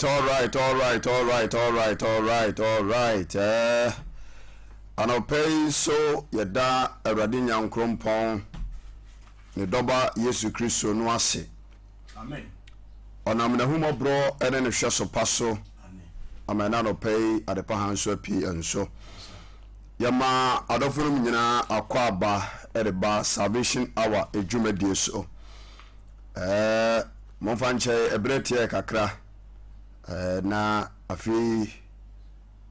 right, all right, all right, all right, all right, all right, all right. Eh, anɔpa yi nso yɛda Awurade Nyankrompɔn ne dɔba Yesu Kristo no ase. Amen. Ɔnam n'ahummɔborɔ ne ne hwɛso pa so ama ɛna anɔpa yi adepa ha nso apue nso. Yɛma adɔfonom nyinaa akɔ aba de ba Salvation Hour dwumadie so. Ɛɛ, momfa nkyɛ ɛberɛ tiɛɛ kakra, ɛɛ, na afei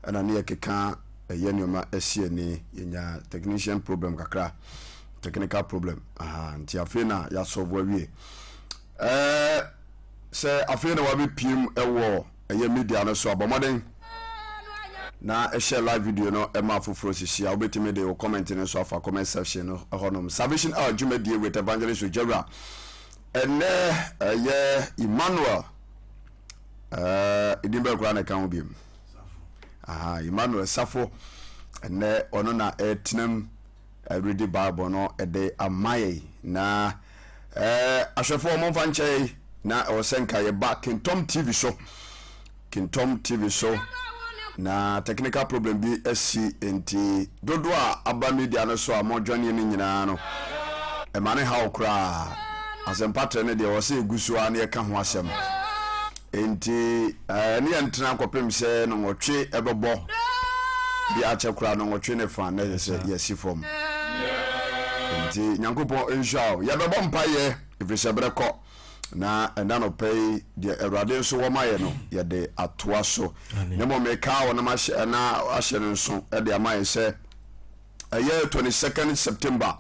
ɛna ne yɛkeka ɛyɛ nneɛma asi ani, yɛnya technician problem kakra, technical problem, aha, nti afei na yɛasɔvo awie. Ɛɛ, sɛ afei na wabɛpiem ɛwɔ ɛyɛ media no so a, bɔ mmɔden na ɛhyɛ live video no ɛma afoforɔ sisi a wobɛtumi de wo comment no nso afa comment section no hɔnom. Salvation Hour dwumadie with Evangelist Ojawura. Ɛnɛ ɛyɛ Emmanuel ɛɛ edin bɛɛ koraa na ɛka ho biom. Aha, Emmanuel Safo ɛnɛ ɔno na ɛtenam ɛredi Bible no ɛde ama yɛn na ɛɛ ahwɛfoɔ momfa nkyɛn na ɛwɔ sɛ nka yɛba Kingtom TV so. Kingtom TV so na technical problem bi asi nti dodoɔ a aba media no so a mo join no nyinaa no ɛma ne haw koraa. Asɛmpa trɛ no deɛ wɔ sɛ ɛgu so a na yɛka ho asɛm nti ɛne yɛn ntena kɔpem sɛ nɔnwɔtwe ɛbɛbɔ bi akyɛ koraa nɔnwɔtwe ne fa na ɛsɛ sɛ yɛsi fam nti Nyankopɔn nhyira wo. Yɛbɛbɔ mpaeɛ ɛfiri sɛ berɛ kɔ. Na ɛna anɔpa yi, deɛ Awurade nso wɔ ma yɛ no, yɛde atoa so. Na mmom mekaa wɔ na mahyɛ na ahyɛ no nso de ama yɛn sɛ ɛyɛ 22nd September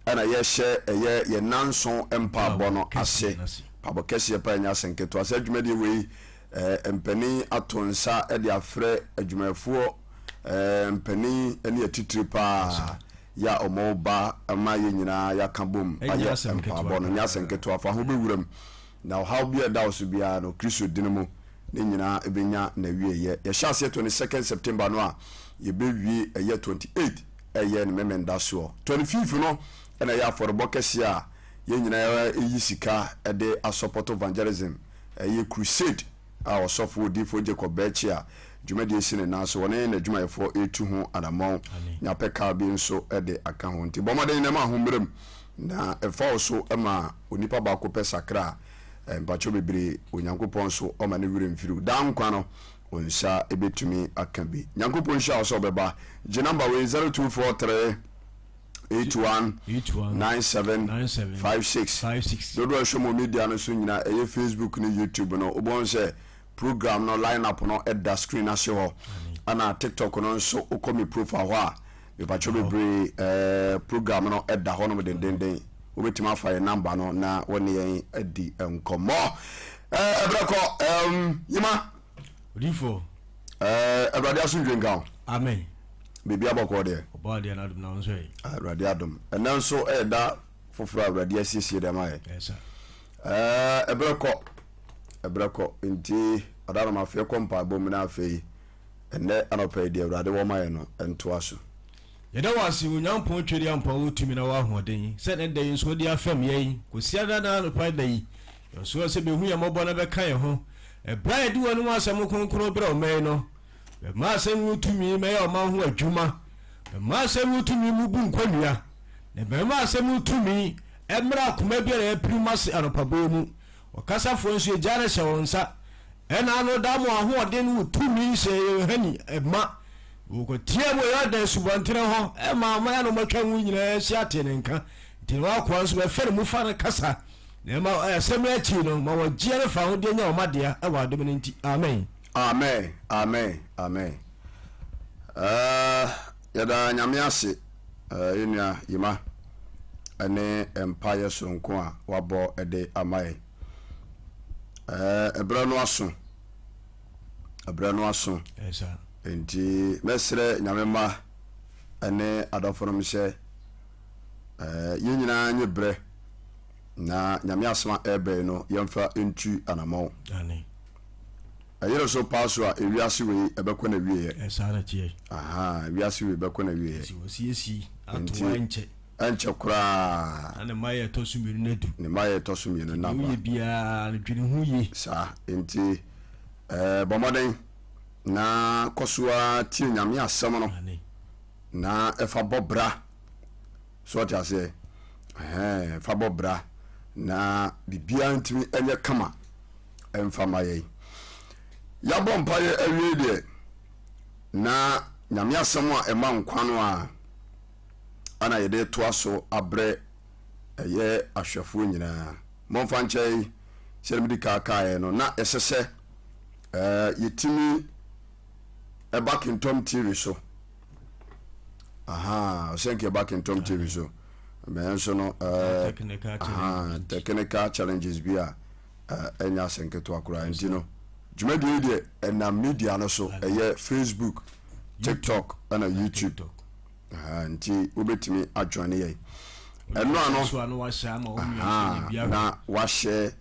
ɛna yɛhyɛ ɛyɛ yɛn nanso mpaabɔ no ase. Mpaabɔ kɛseɛ paa ɛnyɛ ase nketewa. Sɛ adwumadie wei ɛɛ mpanin ato nsa de afrɛ adwumayɛfoɔ ɛɛ mpanin ne atitire paa. Yɛ a wɔba ma yɛn nyinaa yɛaka bom ayɛ mpaabɔ no nyɛ asɛm ketewa. Fa ho bɛwura mu, na ɔhaw biara a ɛda wo so biara no, Kristo dini mu, ne nyinaa bɛnya n'awieɛ. Yɛhyɛ aseɛ 22nd September no a, yɛbɛwie ɛyɛ 28 ɛyɛ ne Memenda soɔ. 25th no na ɛyɛ afɔrebɔ kɛseɛ a yɛn nyinaa yi sika de asɔpɔto evangelism, ɛyɛ crusade. a Ɔsɔfo Odiyifoɔ Jacob Bɛɛkye a dwumadie si ne nan so, ɔne n'adwumayɛfoɔ retu ho anammɔn nya pɛ kaa bi nso de aka ho. Nti bɔ mmɔden na ma ho mmra mu na ɛfa wo so ma onipa baako pɛ sakra a, mpakyɛw bebree, Onyankopɔn nso ɔma ne werɛ mfiri wo. Daa nkwa no, wo nsa bɛtumi aka bi. Nyankopɔn nhyira wo sɛ wobɛba. Gye number wei, 0243 81 97 56. Dodoɔ a ɛhwɛ mo media no so nyinaa, ɛyɛ Facebook ne YouTube no, wobɛhu sɛ program no line up no ɛda screen ase hɔ. Ɛna TikTok no nso, wokɔ me profile hɔ a, mepakyɛw bebree ɛɛ program no ɛda hɔ nom dendenden. Wobɛtumi afa yɛn number no na wo ne yɛn adi nkɔmmɔ. Ɛɛ ɛbrɛ kɔ ɛɛm Yima. Odiyifoɔ. Ɛɛ Awurade asomdwe nka wo. Amen. Biribi abɔkɔɔ deɛ. Ɔbɔ adeɛ no adom na wo nso ɛ. Awurade adom. Ɛnɛ nso ɛyɛ da foforɔ a Awurade asiesie de ama yɛ. Ɛsa. Ɛɛ ɛbrɛ kɔ. Ɛbrɛ kɔ nti ɔdanom afei kɔ mpaebɔ mu na afei ɛnɛ anɔpa yi deɛ Awurade wɔ ma yɛ no ntoa so. Yɛda wo ase, Onyankopɔn Twedeampɔn, wo tumi na w'ahoɔden, sɛ ɛnnɛ da yi nso wode afɛm yɛn, Kwasiada no anɔpa da yi. Yɛsrɛ sɛ bɛhu yɛn mmɔbɔ na bɛka yɛn ho. Ɛberɛ a yɛde w'anom asɛm kronkron brɛ ɔman yi no, bɛma asɛm yi tumi mmɛyɛ ɔman ho adwuma. Bɛma asɛm yi tumi mmubu nkɔnnua, na bɛma asɛm yi tumi mmra akoma biara a apirim ase anɔpa berɛ mu. Ɔkasafoɔ nso yɛgyaa no hyɛ wo nsa. Ɛna ano da mo ahoɔden ne wo tumi hyɛ yɛn hani ma. Wɔkɔteaa mu wɔ Yordan asubɔntene hɔ ma aman a na wɔatwa ho nyinaa ahyia tee ne nka. Nti na w'akoa nso bɛfa ne mu fa no kasa. Na ɛma asɛm yi akyi no, ma wɔgyeɛ no fawodeɛ nya wɔn adea wɔ adom no nti. Amen. Amen amen amen eh, yɛda Nyame ase eh, yɛn nua Yima ɛne mpaeɛ soronko a wabɔ ɛde ama yɛn eh, ɛberɛ no aso ɛberɛ no aso nti mɛsrɛ Nyame mma ɛne adɔfonom sɛ eh, yɛn nyinaa nye berɛ Na Nyame asɛm a ɛreba yi no yɛmfa ntu anamɔn. Ɛyere so paa so a ewiase wei ɛbɛkɔ n'awieɛ. Saa na ɛteɛ. Ahaa, ewiase wei bɛkɔ n'awieɛ. Nti wɔsiesie ato hɔ ɛnkyɛ. Ɛnkyɛ koraa. Na ne mmaeɛ ɛtɔ so mmienu no adu. Ne mmaeɛ ɛtɔ so mmienu no aba. Nti deɛ woyɛ biara no dwene ho yie. Saa, nti. Ɛɛ bɔ mmɔden na kɔ so ara tie Nyame asɛm no na ɛfa bɔ bra. So ɔte aseɛ? Ɛhɛn, fa bɔ bra na biribiara ntumi nyɛ kama ɛmfa ma yɛn. Yɛabɔ mpaeɛ awie deɛ na Nyame asɛm a ɛma nkwa no a ana yɛde toa so abrɛ ɛyɛ ahwɛfoɔ nyinaa. Momfa nkyɛ sɛdeɛ mede kaa kaeɛ no na ɛsɛ sɛ yɛtumi ɛba Kingtom TV so. Aha, ɔsɛ nka ɛba Kingtom TV so. Mɛ nso no technical challenges bi a ɛnyɛ asɛ nketewa koraa nti no dwumadie yi deɛ ɛnam media no so ɛyɛ Facebook, TikTok ɛna YouTube. Nti wobɛtumi ajoine yɛn ɛno ano na wahyɛ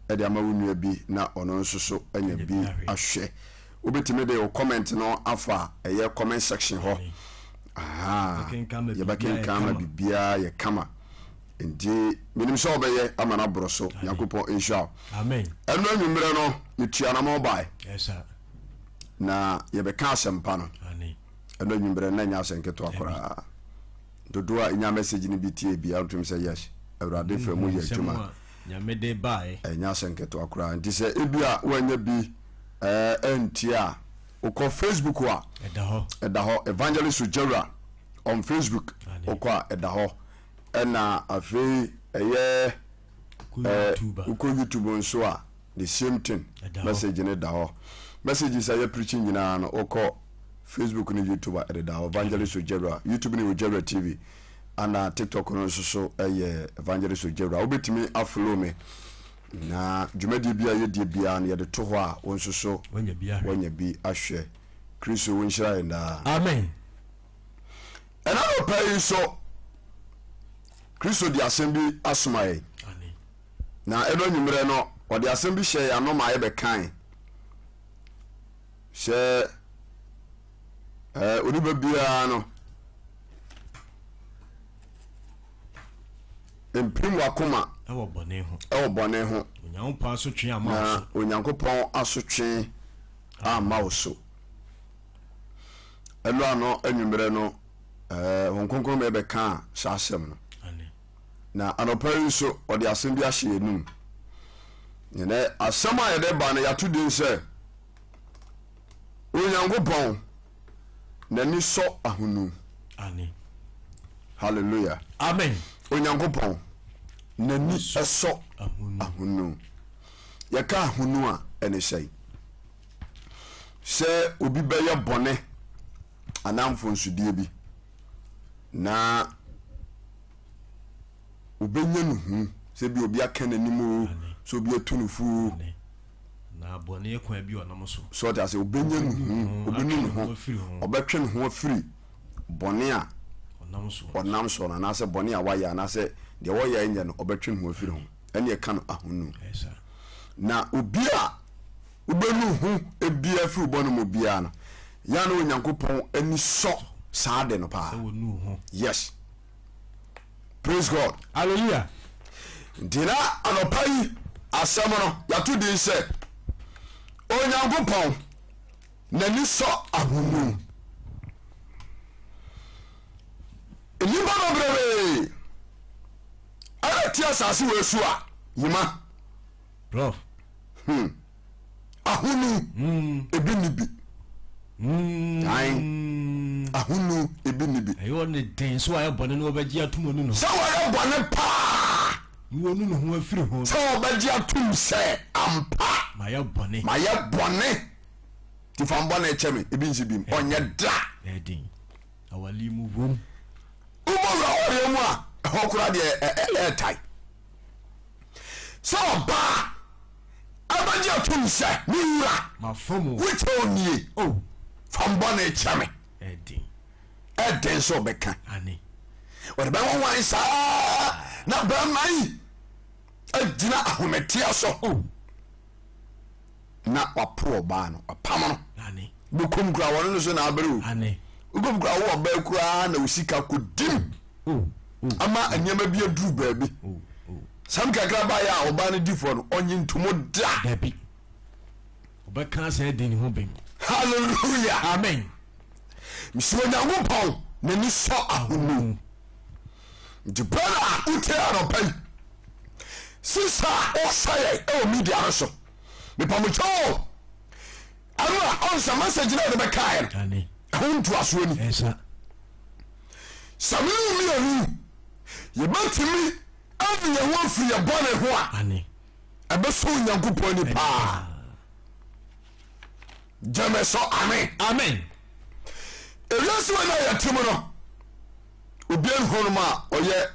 ɛde ama wo nua bi na ɔno nso so anya bi ahwɛ. Wobɛtumi de wo comment no afa ɛyɛ comment section hɔ. Yɛbɛkenkan ma biribiara yɛ kama. Nti menim sɛ wobɛyɛ ama no aboro so. Nyankopɔn nhyira wo. Ɛno anwummerɛ no metua anamɔ bae na yɛbɛka asɛmpa no. Ɛno anwummerɛ na ɛnyɛ asɛ nketewa koraa. Dodoɔ a ɛnya message no bi tie bia wotum sɛ yes Awurade fa mu yɛ adwuma. Ɛnyɛ asɛ nketewa koraa. Nti sɛ ebia woanya bi antie a, wokɔ Facebook a, ɛda hɔ. Evangelist Ojawura on Facebook, wokɔ a ɛda hɔ. Ɛna afei ɛyɛ wokɔ YouTube nso a, the same thing, message no da hɔ. Messages a yɛ preaching nyinaa no, wokɔ Facebook ne YouTube a ɛdeda hɔ. Evangelist Ojawura, YouTube no yɛ Ojawura TV, ana TikTok no nso so ɛyɛ Evangelist Ojawura. Wobɛtumi afollow me na dwumadie bi a yɛdie biara no yɛde to hɔ a, wo nso so wanya bi ahwɛ. Kristo wo nhyira yɛn daa. Amen. Ɛna nɔpɛ yi nso Kristo de asɛm bi asoma yɛn. Na ɛno anwummerɛ no ɔde asɛm bi hyɛɛ yɛn ano ma yɛbɛkae sɛ ɛɛ onipa biara no mpirim wakoma ɛwɔ bɔne ho ɛwɔ bɔne ho Onyankopɔn asotwe ama na wo so. Onyankopɔn asotwe amma wo so. Ɛno ano anwummerɛ no ɛɛ Honhom Kronkron ma yɛbɛkaa saa asɛm no. Na anɔpa yi nso ɔde asɛm bi ahyɛ yɛn anum. Ɛnɛ asɛm a yɛde ba no yɛato din sɛ Onyankopɔn n'ani sɔ ahonu. Hallelujah. Amen. Onyankopɔn n'ani sɔ ahonu. Yɛka ahonu a ɛne sɛn? Sɛ obi bɛyɛ bɔne anaa mfonsodeɛ bi na obɛnya no hu sɛ bi obi aka n'anim o sɛ obi atu no fo o na bɔne kwan bi ɔnam so sɛ ɔte ase obɛnya no hu obɛnu ne ho ɔbɛtwe ne ho afiri bɔne a ɔnam so no anaasɛ bɔne a wayɛ anaasɛ deɛ wɔyɛ nyɛ no ɔbɛtwe ne ho afiri ho ɛne ɛka no ahonu na obi a wobɛnu ho biara firi bɔne mu biara no yɛ na Onyankopɔn ani sɔ saa de no paa. Yes. Praise God. Hallelujah. Nti na anɔpa yi asɛm no yɛato din sɛ Onyankopɔn n'ani sɔ ahonu. Nnipa bebrebe ɛna te asase wɔ so a yima. Prof. Hmm. Ahonu hmm. ebi ni bi. Hmm. Ae. Ahonu ebi ni bi. Ɛyɛ ɔne den sɛ wayɛ bɔne na wɔbɛgye atum ɔnu ne ho. Sɛ wɔyɛ bɔne paa. Na wɔnu ne ho afiri ho. Sɛ wɔbɛgye atum sɛ ampa. Mayɛ bɔne. Mayɛ bɔne. Ti fa bɔne kyɛ me ebi nsi bi ɔnyɛ da. Ɛden. Awale mu wom. Wobɔ wura ɔyɛ mu a ɛhɔ koraa deɛ ɛɛtae. Sɛ ɔbaa ɛbɛgye atom sɛ me wura wokyɛ onie oh. fa mbɔne kyɛ me ɛden sɛ ɔbɛka ɔde bɛnwanwan saa na bɛrima yi agyina ahometeɛ so oh. na wapo ɔbaa no wapam no bokom kura wɔne no so na abere o wokom kura wo ɔbaa koraa na osika kɔdim oh, oh. ama nneɛma bi aduru baabi sam kakra baeɛ a ɔbaa no di foɔ no ɔnye ntomo da dabi. Ɔbɛka asɛm adi ne ho bem. Hallelujah. Amen. Mesi Onyankopɔn n'ani sɔ ahonu. Nti brother a wotie anɔpa yi, sisa a wohwɛ yɛn ɛwɔ media no so, mepamokyɛ o, ɛno a ɔnsɛ message na ɔde bɛkaeɛ no, ɛho ntoasoɔ ni. Sɛ mene wo mmienu yɛbɛtumi ayi yɛn ho afiri yɛ bɔne ho a, ɛbɛsɔ Onyankopɔn ani paa. Gyeme so amen. Amen. Ewiase wei na yɛte mu no, obiara nni hɔnom a ɔyɛ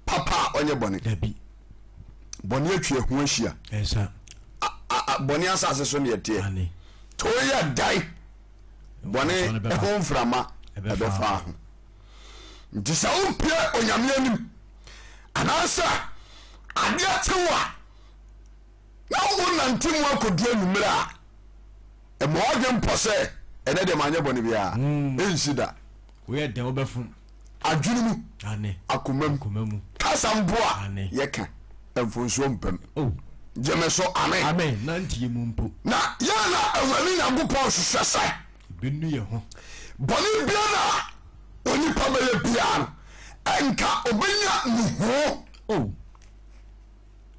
papa a ɔnyɛ bɔne. Dabi. Bɔne atwi ɛho ahyia. Ɛsa. Bɔne asase so ne yɛteɛ. Ane. To yɛ dan. Bɔne ɛho mframa ɛbɛfa ho. Nti sɛ wompie Onyame anim anaasɛ adeɛ kyew a na wonante mu akɔdu anwummerɛ a, ɛma w'adwene mpɔ sɛ ɛnɛ deɛ manyɛ bɔne biara. Hmm. Ɛnsi da. Woyɛ dɛn wobɛfom. Adwene mu, akoma mu, kasa mpo a yɛka mfonsuo mpam. Oh. Gyeme so amen. Amen. Nanteɛ mu mpo. Na yɛn na Awurade Nyankopɔn hwehwɛ sɛ bɛnu yɛ ho. Bɔne biara a onipa bɛyɛ biara no, ɛnka ɔbɛnya nuho. Oh.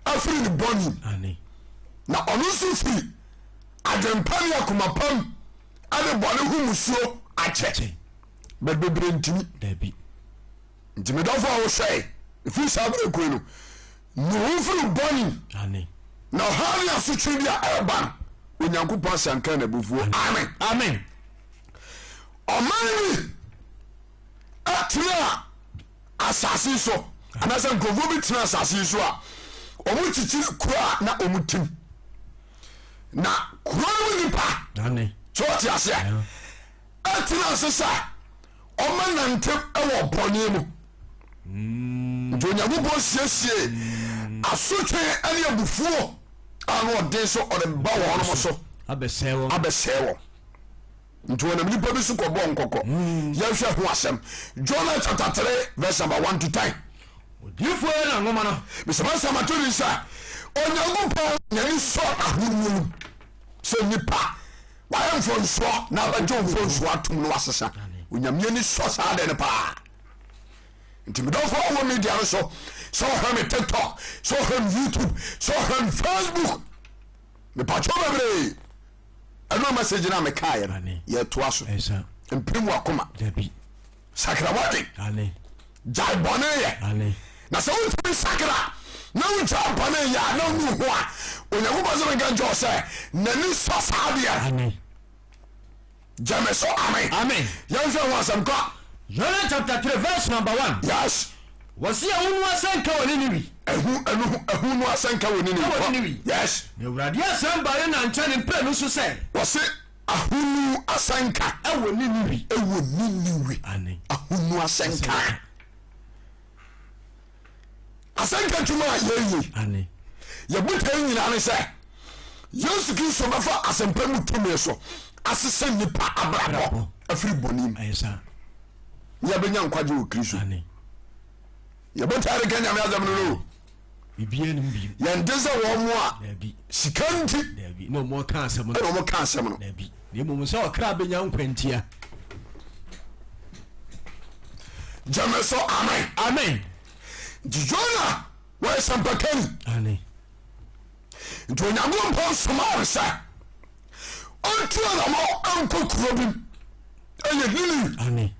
afiri ne bɔne mu na ɔno nso firi adwempa ne akoma pa mu ɛde bɔne ho musuo akyɛ but bebree ntimi nti medɔfo a wohwɛe ɛfiri saa berɛ koi no ne ho firi bɔne na ɔhaw ne asotwe bi a ɛreba no Onyankopɔn asanka n'abufuo. Amen. Amen. Ɔman bi ɛtena asase yi so anaasɛ nkurɔfoɔ bi tena asase yi so a wɔn kyikyiri kuro a na wɔn tim na kuro no mu nipa so ɔte aseɛ ɛtena ase sɛ ɔma nante wɔ bɔne mu mm. nti Onyankopɔn siesie mm. asotwe ne abufuo a na ɔden so ɔde ba wɔn so abɛsɛe wɔn Nti wɔnam nipa bi so kɔbɔɔ nkɔkɔ. Yɛnhwɛ ho asɛm. Jonah chapter 3 verse number 1 to 10. Odiyifoɔ Yona nwoma no. Mesoma nsɛm ato ni sɛ Onyankopɔn n'ani sɔ ahonu sɛ nipa wayɛ mfonsoɔ na abɛgye mfonsoɔ atom na wasesa. Onyame ani sɔ saa de no paa. Nti medɔfo a wɔ media no so sɛ ɔhwɛ me TikTok, sɛ ɔhwɛ me YouTube, sɛ ɔhwɛ me Facebook, mepatwɔ bebree. Ɛno message no a mekaeɛ no yɛtoa so. Mpirim wakoma. Sakra w'adwen. Gyae bɔne yɛ. Na sɛ wontumi sakra na wogyae bɔne yɛ a na wonu ho a, Onyankopɔn sɛ menka nkyerɛ wo sɛ n'ani sɔ saa deɛ. Gyeme so amen. Amen. Yɛnhwɛ ho asɛm kɔ. Jonah chapter 3 verse number 1. Yes. Wɔsi ɛho nu asɛnka wɔ Niniwi. Ɛho ɛnu ɛho nu asɛnka wɔ Niniwi. Ɛwɔ Niniwi. Yes. Na Awurade asɛm baa Yona nkyɛn ne mprenu so sɛ. Wɔsi ahonu asɛnka. Ɛwɔ Niniwi. Ɛwɔ Niniwi. Amen. Ahonu asɛnka. Asɛnka adwuma a yɛyɛ. Amen. Yɛ botae nyinaa ne sɛ Yesu Kristo bɛfa asɛmpa mu tumi so asesa nnipa abrabɔ afiri bɔne mu. Ne yɛbɛnya nkwagye wɔ Kristo. Yɛbotae de ka Nyame asɛm no no. Yɛnte sɛ wɔn mo a sika nti na wɔn ka asɛm no. Ɛna wɔn ka asɛm no. Na mmom sɛ ɔkra bɛnya nkwa ntia. Gyeme so amen. Amen. Nti Jona wɔyɛ sɛmpakani. Nti Onyankopɔn somaa no sɛ ɔntu anamɔ nkɔ kuro bi mu ɛyɛ Niniwe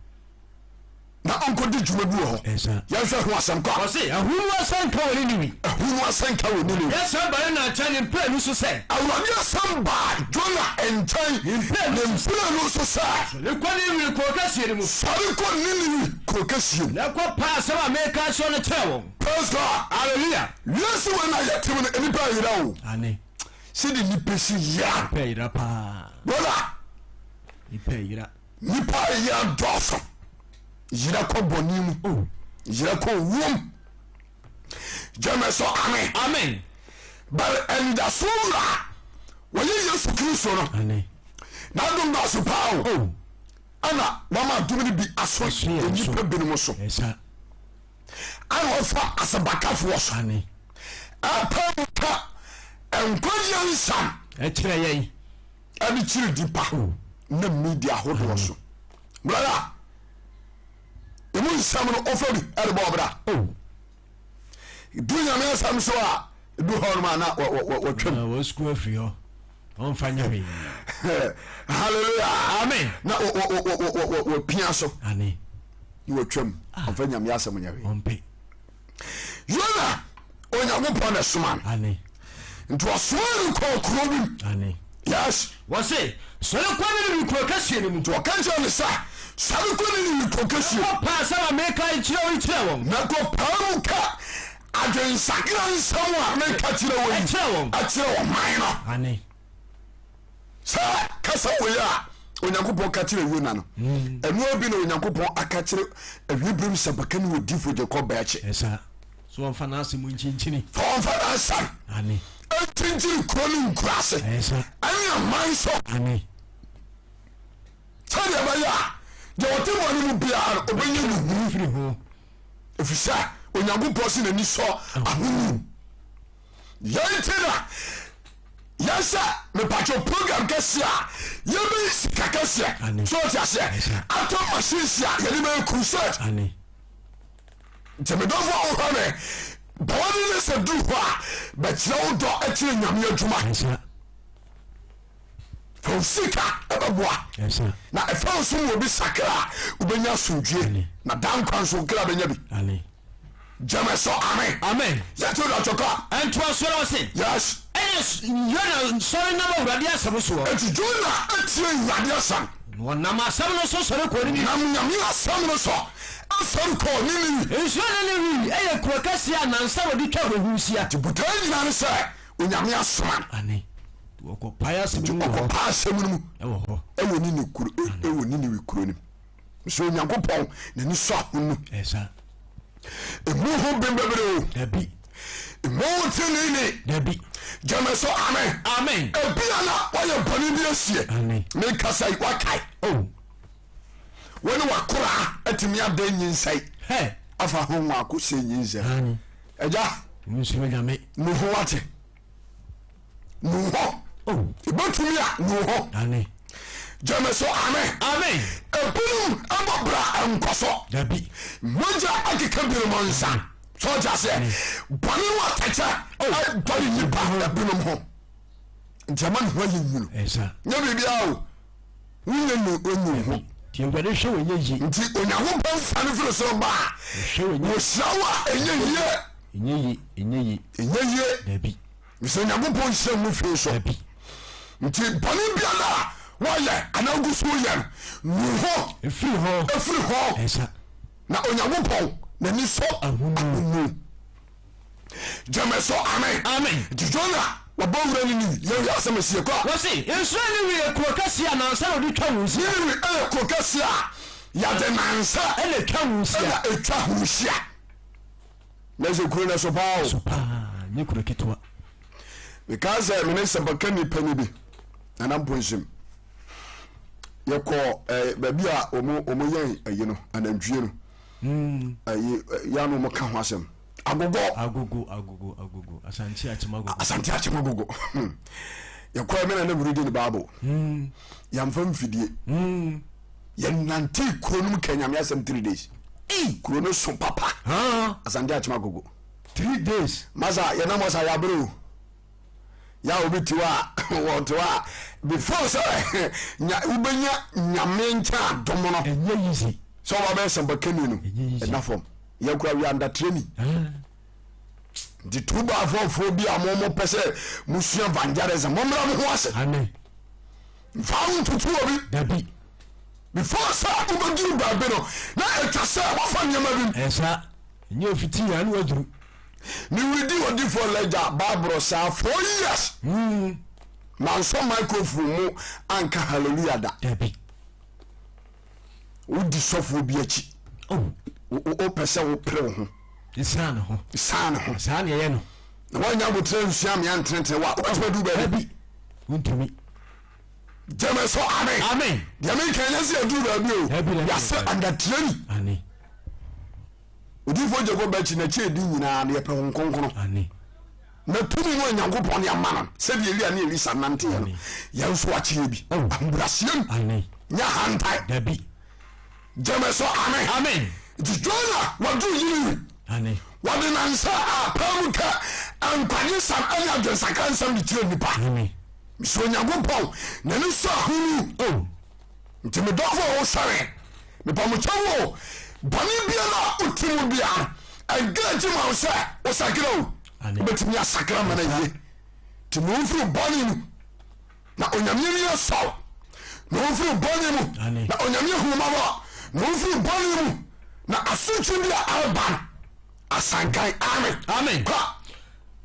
na ɔnkɔdi dwuma bi wɔ hɔ. Yɛnhwɛ ho asɛm kɔ. Ɔse, ahunu asɛnka wɔ Niniwe. Ahunu asɛnka wɔ Niniwe. Awurade asɛm baa Yona nkyɛn ne mprenu so sɛ. Awurade asɛm baa Yona nkyɛn ne mprenu so sɛ. Sɔre kɔ Niniwe kuro kɛseɛ no mu. Sɔre kɔ Niniwe kuro kɛseɛ mu. Na kɔ pa asɛm a mereka akyerɛ wo no kyerɛ wɔn. Praise God. Hallelujah. Wiase wei na yɛte mu no nnipa ayera o. Ane. Sɛde nnipa si yera. Nnipa ayera paa. Brother. Nnipa ayera. Nnipa ayera dɔɔso. Yera kɔ bɔne mu. Oh. Yera kɔ owuom. Gyeme so amen. Amen. But anidasoɔ wura wɔyɛ Yesu Kristo no. Ane. N'adom dɔɔso paa o. Oh. Ɛna wama adom no bi aso nnipa binom so. Ɛsa. Ana ɔfa asɛmpakafoɔ so. Ane. Ɛpa mu ka nkwagyeɛ nsɛm. Ɛkyerɛ yɛn. Ɛde kyerɛ nipa Oh. na media ahodoɔ so. Brother, emu nsɛm no ɔfa bi ɛde bɔ ɔbra. Oh. Du nyame asɛm so a du hɔ nom a na wɔtwam. Na wɔasukuu afiri hɔ. Ɔmfa nyɛ hwee. Hallelujah. Amen. Na wɔpia so. Ane. Na wɔtwam. Ɔmfa nyame asɛm nyɛ hwee. Ɔmpɛ. Yona Onyankopɔn na ɛsoma no. Ane. Nti ɔsoma no kɔɔ kuro bi mu. Ane. Yes. Wɔse, sɔre kɔ Niniwe kuro kɛseɛ no mu. Nti ɔka kyerɛ no sɛ, sɔre kɔ Niniwe kuro kɛseɛ mu. Na kɔpa asɛm a meka kyerɛ wo yi kyerɛ wɔn. Na kɔpaa mu ka adwensakra nsɛm a meka kyerɛ wo yi Kyerɛ wɔn. kyerɛ ɔman no. Ane. Saa kasa wei a Onyankopɔn ka kyerɛ Yona no, ɛnoa bi na Onyankopɔn aka kyerɛ awiebirem sɛmpaka ne odifo Jacob Bɛɛkye. Ɛsa so wɔmfa n'asɛm nkyinkyini. Fa wɔmfa n'asɛm Ane. nkyinkyini kuro ne nkuraase Ɛsa. ɛne aman so. Ane. Sɛdeɛ ɛbɛyɛ a deɛ ɔte bɔne mu biara no ɔbɛnya ne hunu. Firi ho. Ɛfiri sɛ Onyankopɔn se n'ani sɔ ahonim. Yɛn nti na yɛsɛ mepatwo program kɛseɛ a yɛbɛyi sika kɛseɛ so ɔte aseɛ atɔ machines a yɛde bɛyɛ crusade nti medɔfo a wohwɛ me bɔne ne sɛ duru hɔ a bɛkyerɛ wo dɔ akyerɛ nyame adwuma fa wo sika ɛbɛboa na ɛfa wo so mu obi sakra a wobɛnya asomdwie na da nkwa nso nkra bɛnya bi Gyeme so amen. Amen. Yɛto da twɔkɔ. Ntoasoɔ no ɔse. Yes. Ɛna Yona sɔre nam Awurade asɛm soɔ. Enti Yona atie Awurade asɛm. Na ɔnam asɛm no so sɔre kɔɔ Niniwe. Nam Nyame asɛm no so sɔre kɔɔ Niniwe. Nsuo Niniwe yɛ kuro kɛseɛ a nansa wɔde twa hɔ ho hyia. Nti botaeɛ nyinaa ne sɛ Onyame asoma no. Ane. Nti ɔkɔpae asɛm no mu wɔ hɔ. Nti ɔkɔpae asɛm no mu. Ɛwɔ hɔ. Ɛwɔ Niniwe kuro, ɛwɔ Niniwe kuro no mu. Mesɛ Onyankopɔn n'ani sɔ ahonu. Ɛsa. Emu ho bem bebree o. Dabi. Emu ho tenene. Dabi. Gyeme so amen. Amen. Ebia na wayɛ bɔne bi asie. Amen. Mekasa yi wakae. Oh. Wo ne wakora atumi adan nyinsɛn. Hɛ. Afa ho nwaako sɛ nyinsɛn. Aane. Agya. Nsuro Nyame. Nu ho wate. Nu hɔ. Oh. Ebetumi a nu hɔ. Aane. Gyeme so amen. Amen. Ebinom ɛbɔ bra nkɔsɔ. Dabi. Mogya akeka binom nsa. So ɔte aseɛ. Bɔne ho atɛkyɛ ɛdɔre nipa ebinom ho. Nti ɛma ne ho ayɛ nwunu. Ɛsa. Nyɛ biribiara o. Wonyɛ nu onyu ho. Nti Awurade hwɛ wɔ nyɛ yie. Nti Onyankopɔn siane firi soro ba a. Ɔhwɛ wɔ nyɛ. Wɔhyira wo a ɛnyɛ yie. Ɛnyɛ yie. Ɛnyɛ yie. Ɛnyɛ yie. Dabi. Mesɛ Nyankopɔn nhyira ngu fie so. Dabi. Nti bɔne biara a wɔyɛ anaa wogu so yɛ no, nu ho. Ɛfiri hɔ. Ɛfiri hɔ. Ɛsa. Na Onyankopɔn n'ani sɔ Ahonu. Gyeme so amen. Amen. Nti Jona wɔbɔ wura no niwi yɛhwɛ asɛm asie kɔ. Wɔse nsuro Niniwe yɛ kuro kɛseɛ a nansa na wɔde twa ho hyia. Niniwe yɛ kuro kɛseɛ a yɛde nansa ɛna ɛtwa ho hyia. Ɛna ɛtwa ho hyia. Na sɛ kuro no so paa o. So paa, nyɛ kuro ketewa. Mekaa sɛ mene sɛmpakani pani bi Nana Mponsim yɛkɔ eh, baabi a wɔn wɔn yɛn ayi no anantwie no ayi yɛn ano wɔn ka ho asɛm agogo agogo agogo agogo asante akyem agogo asante akyem agogo yɛkɔ ɛmɛ na na wuri di ne baabo yɛnfa mfidie yɛnante kuro no mu ka nyame asɛm 3 days kuro no so papa asante akyem agogo 3 days masa yɛnam ɔsa yɛabrɛ o yà obi te hɔ a wɔte hɔ a before sɛ nya wobɛnya nyame nkyɛn adom no ɛnyɛ easy sɛ ɔba bɛyɛ sɛmpakani no ɛna fam yɛkura we under training nti tubafoɔfoɔ bi a mo pɛ sɛ mosua evangelism mommra mo ho ase mfa wo ntoto obi dabi before sɛ wobɛduru baabi no na ɛtwa sɛ wofa nneɛma bi mu ɛsa ɛnyɛ ofiti yɛ ne waduru mewedi odifoɔ lɛgya bible saa 4 years mansɔ microphone mu anka hallelujah da dabi wodi sɔfoɔ bi akyi oh wopɛ sɛ wopere wo ho saa ne ho saa ne ho saa ne ɛyɛ no na woanya aboterɛ nsua mea ntenetene wa wobɛtumi adu baabi dabi wontumi gyeme so amen amen deɛ meka nyɛ sɛ yɛduru baabi o Dabi, dabi, yɛasɛ dabi. under training ane odifoɔ Jacob akyi n'akyi edi nyinaa no yɛpɛ ho nkonkono ane. Na tumi no a Nyankopɔn de ama no sɛdeɛ Elia ne Elisa nanteɛ no, yɛn nso wakye bi. Oh. Ahobrɛaseɛ mu. Nyɛ ahantan. Dabi. Gyeme so amen. Amen. Nti Jona waduru Niniwe. Amen. Wɔde nansa a paa mu ka nkwagye nsɛm ne adwensakra nsɛm de kyerɛ nnipa. Amen. Mesɛ Onyankopɔn n'ani sɔ ahonu. Oh. Nti me dɔfo a wohwɛ me, mepa mo kyɛw o, bɔne biara a wote mu biara no, ɛnka akyi ma wo sɛ wosakra o. Amen. Wobɛtumi asakra ma no yie. Nti ma womfiri bɔne mu na Onyame ani asɔ wo. Na womfiri bɔne mu Amen. na Onyame ahu wo mmɔbɔ. Na womfiri bɔne mu na asotwe bi a ɛreba no asankan. Amen. Amen. Kɔ.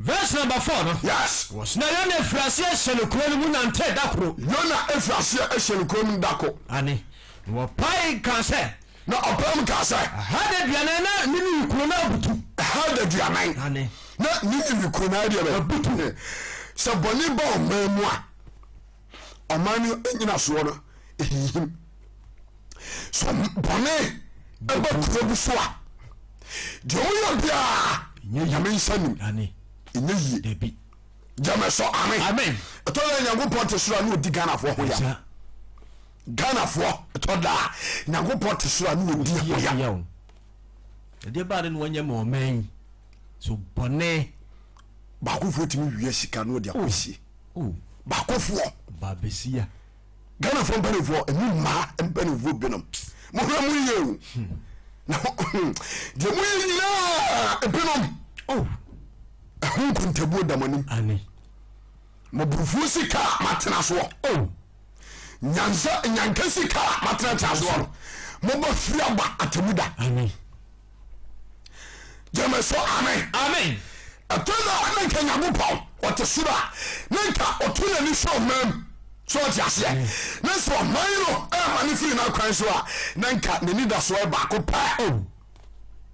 Verse number 4 no. Yes. Wɔsena Yona firi aseɛ hyɛ no kuro no mu nantee da koro. Yona firi aseɛ hyɛ no kuro no mu da ko. Ane. Na wɔpae kaa sɛ. Na ɔpae mu kaa sɛ. Ɛha da aduanan na Niniwe kuro no abutu. Ɛha da aduanan. Ane. Na Niniwe kuro no adeɛ bɛ. Abutu. Sɛ bɔne ba ɔman mu a, ɔman no nyinasoɔ no ɛhinhim. Sɛ bɔne ɛba kuro bi so a, deɛ ɔyɛ biara Nyame nsa nim. Ɛnyɛ yie. Gyeme so amen. Ɛtɔ da Nyankopɔn te soro a na ɔdi Ghanafoɔ ho ya. Ghanafoɔ ɛtɔ da a Nyankopɔn te soro a na ɔdi ho ya. Ɛdeɛ baa de na wɔnyɛ ma ɔman yi so bɔne. Baakofoɔ tumi wia sika na ɔde akɔsie. Oh. Baakofoɔ. Baabesia. Ghanafoɔ mpanimfoɔ ɛmu mmaa mpanimfoɔ binom mohwɛ mo yie o na deɛ moyɛ nyinaa ebinom oh. ɛho nkontabuo da mo anim. Mɔburufuo sika a matena soɔ oh. Nyansa nyanka sika a matenatena soɔ no mobɔ firi aba atemu da. Gyeme so amen. Amen. Ɛtɔ da a na nka Nyankopɔn ɔte soro a na nka ɔto n'ani hwɛ ɔman mu so ɔte aseɛ ne sɛ ɔman no ɛma ne firi n'akwan so a na nka n'ani da so baako pɛ oh.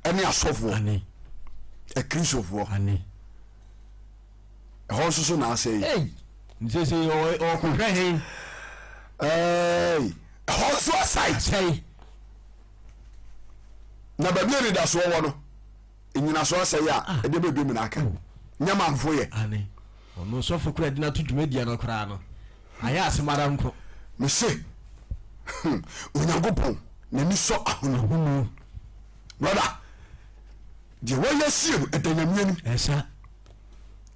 ɛne asɔfoɔ akristofoɔ ɛhɔ nso so na asɛ yi nsese ɔkɔhwɛ he ɛhɔ nso asɛe na baabi a anidasoɔ wɔ no nnyinasoɔ asɛe a ah. ɛdeɛ bɛbi mu no aka oh. nyɛ manfo yɛ ɔno sɔfo kora de no ato dwumadua no koraa no ayɛ asɛm ara nko mese Onyankopɔn n'ani sɔ ahonu brother deɛ wɔyɛ sie no ɛda Nyame anim ɛsa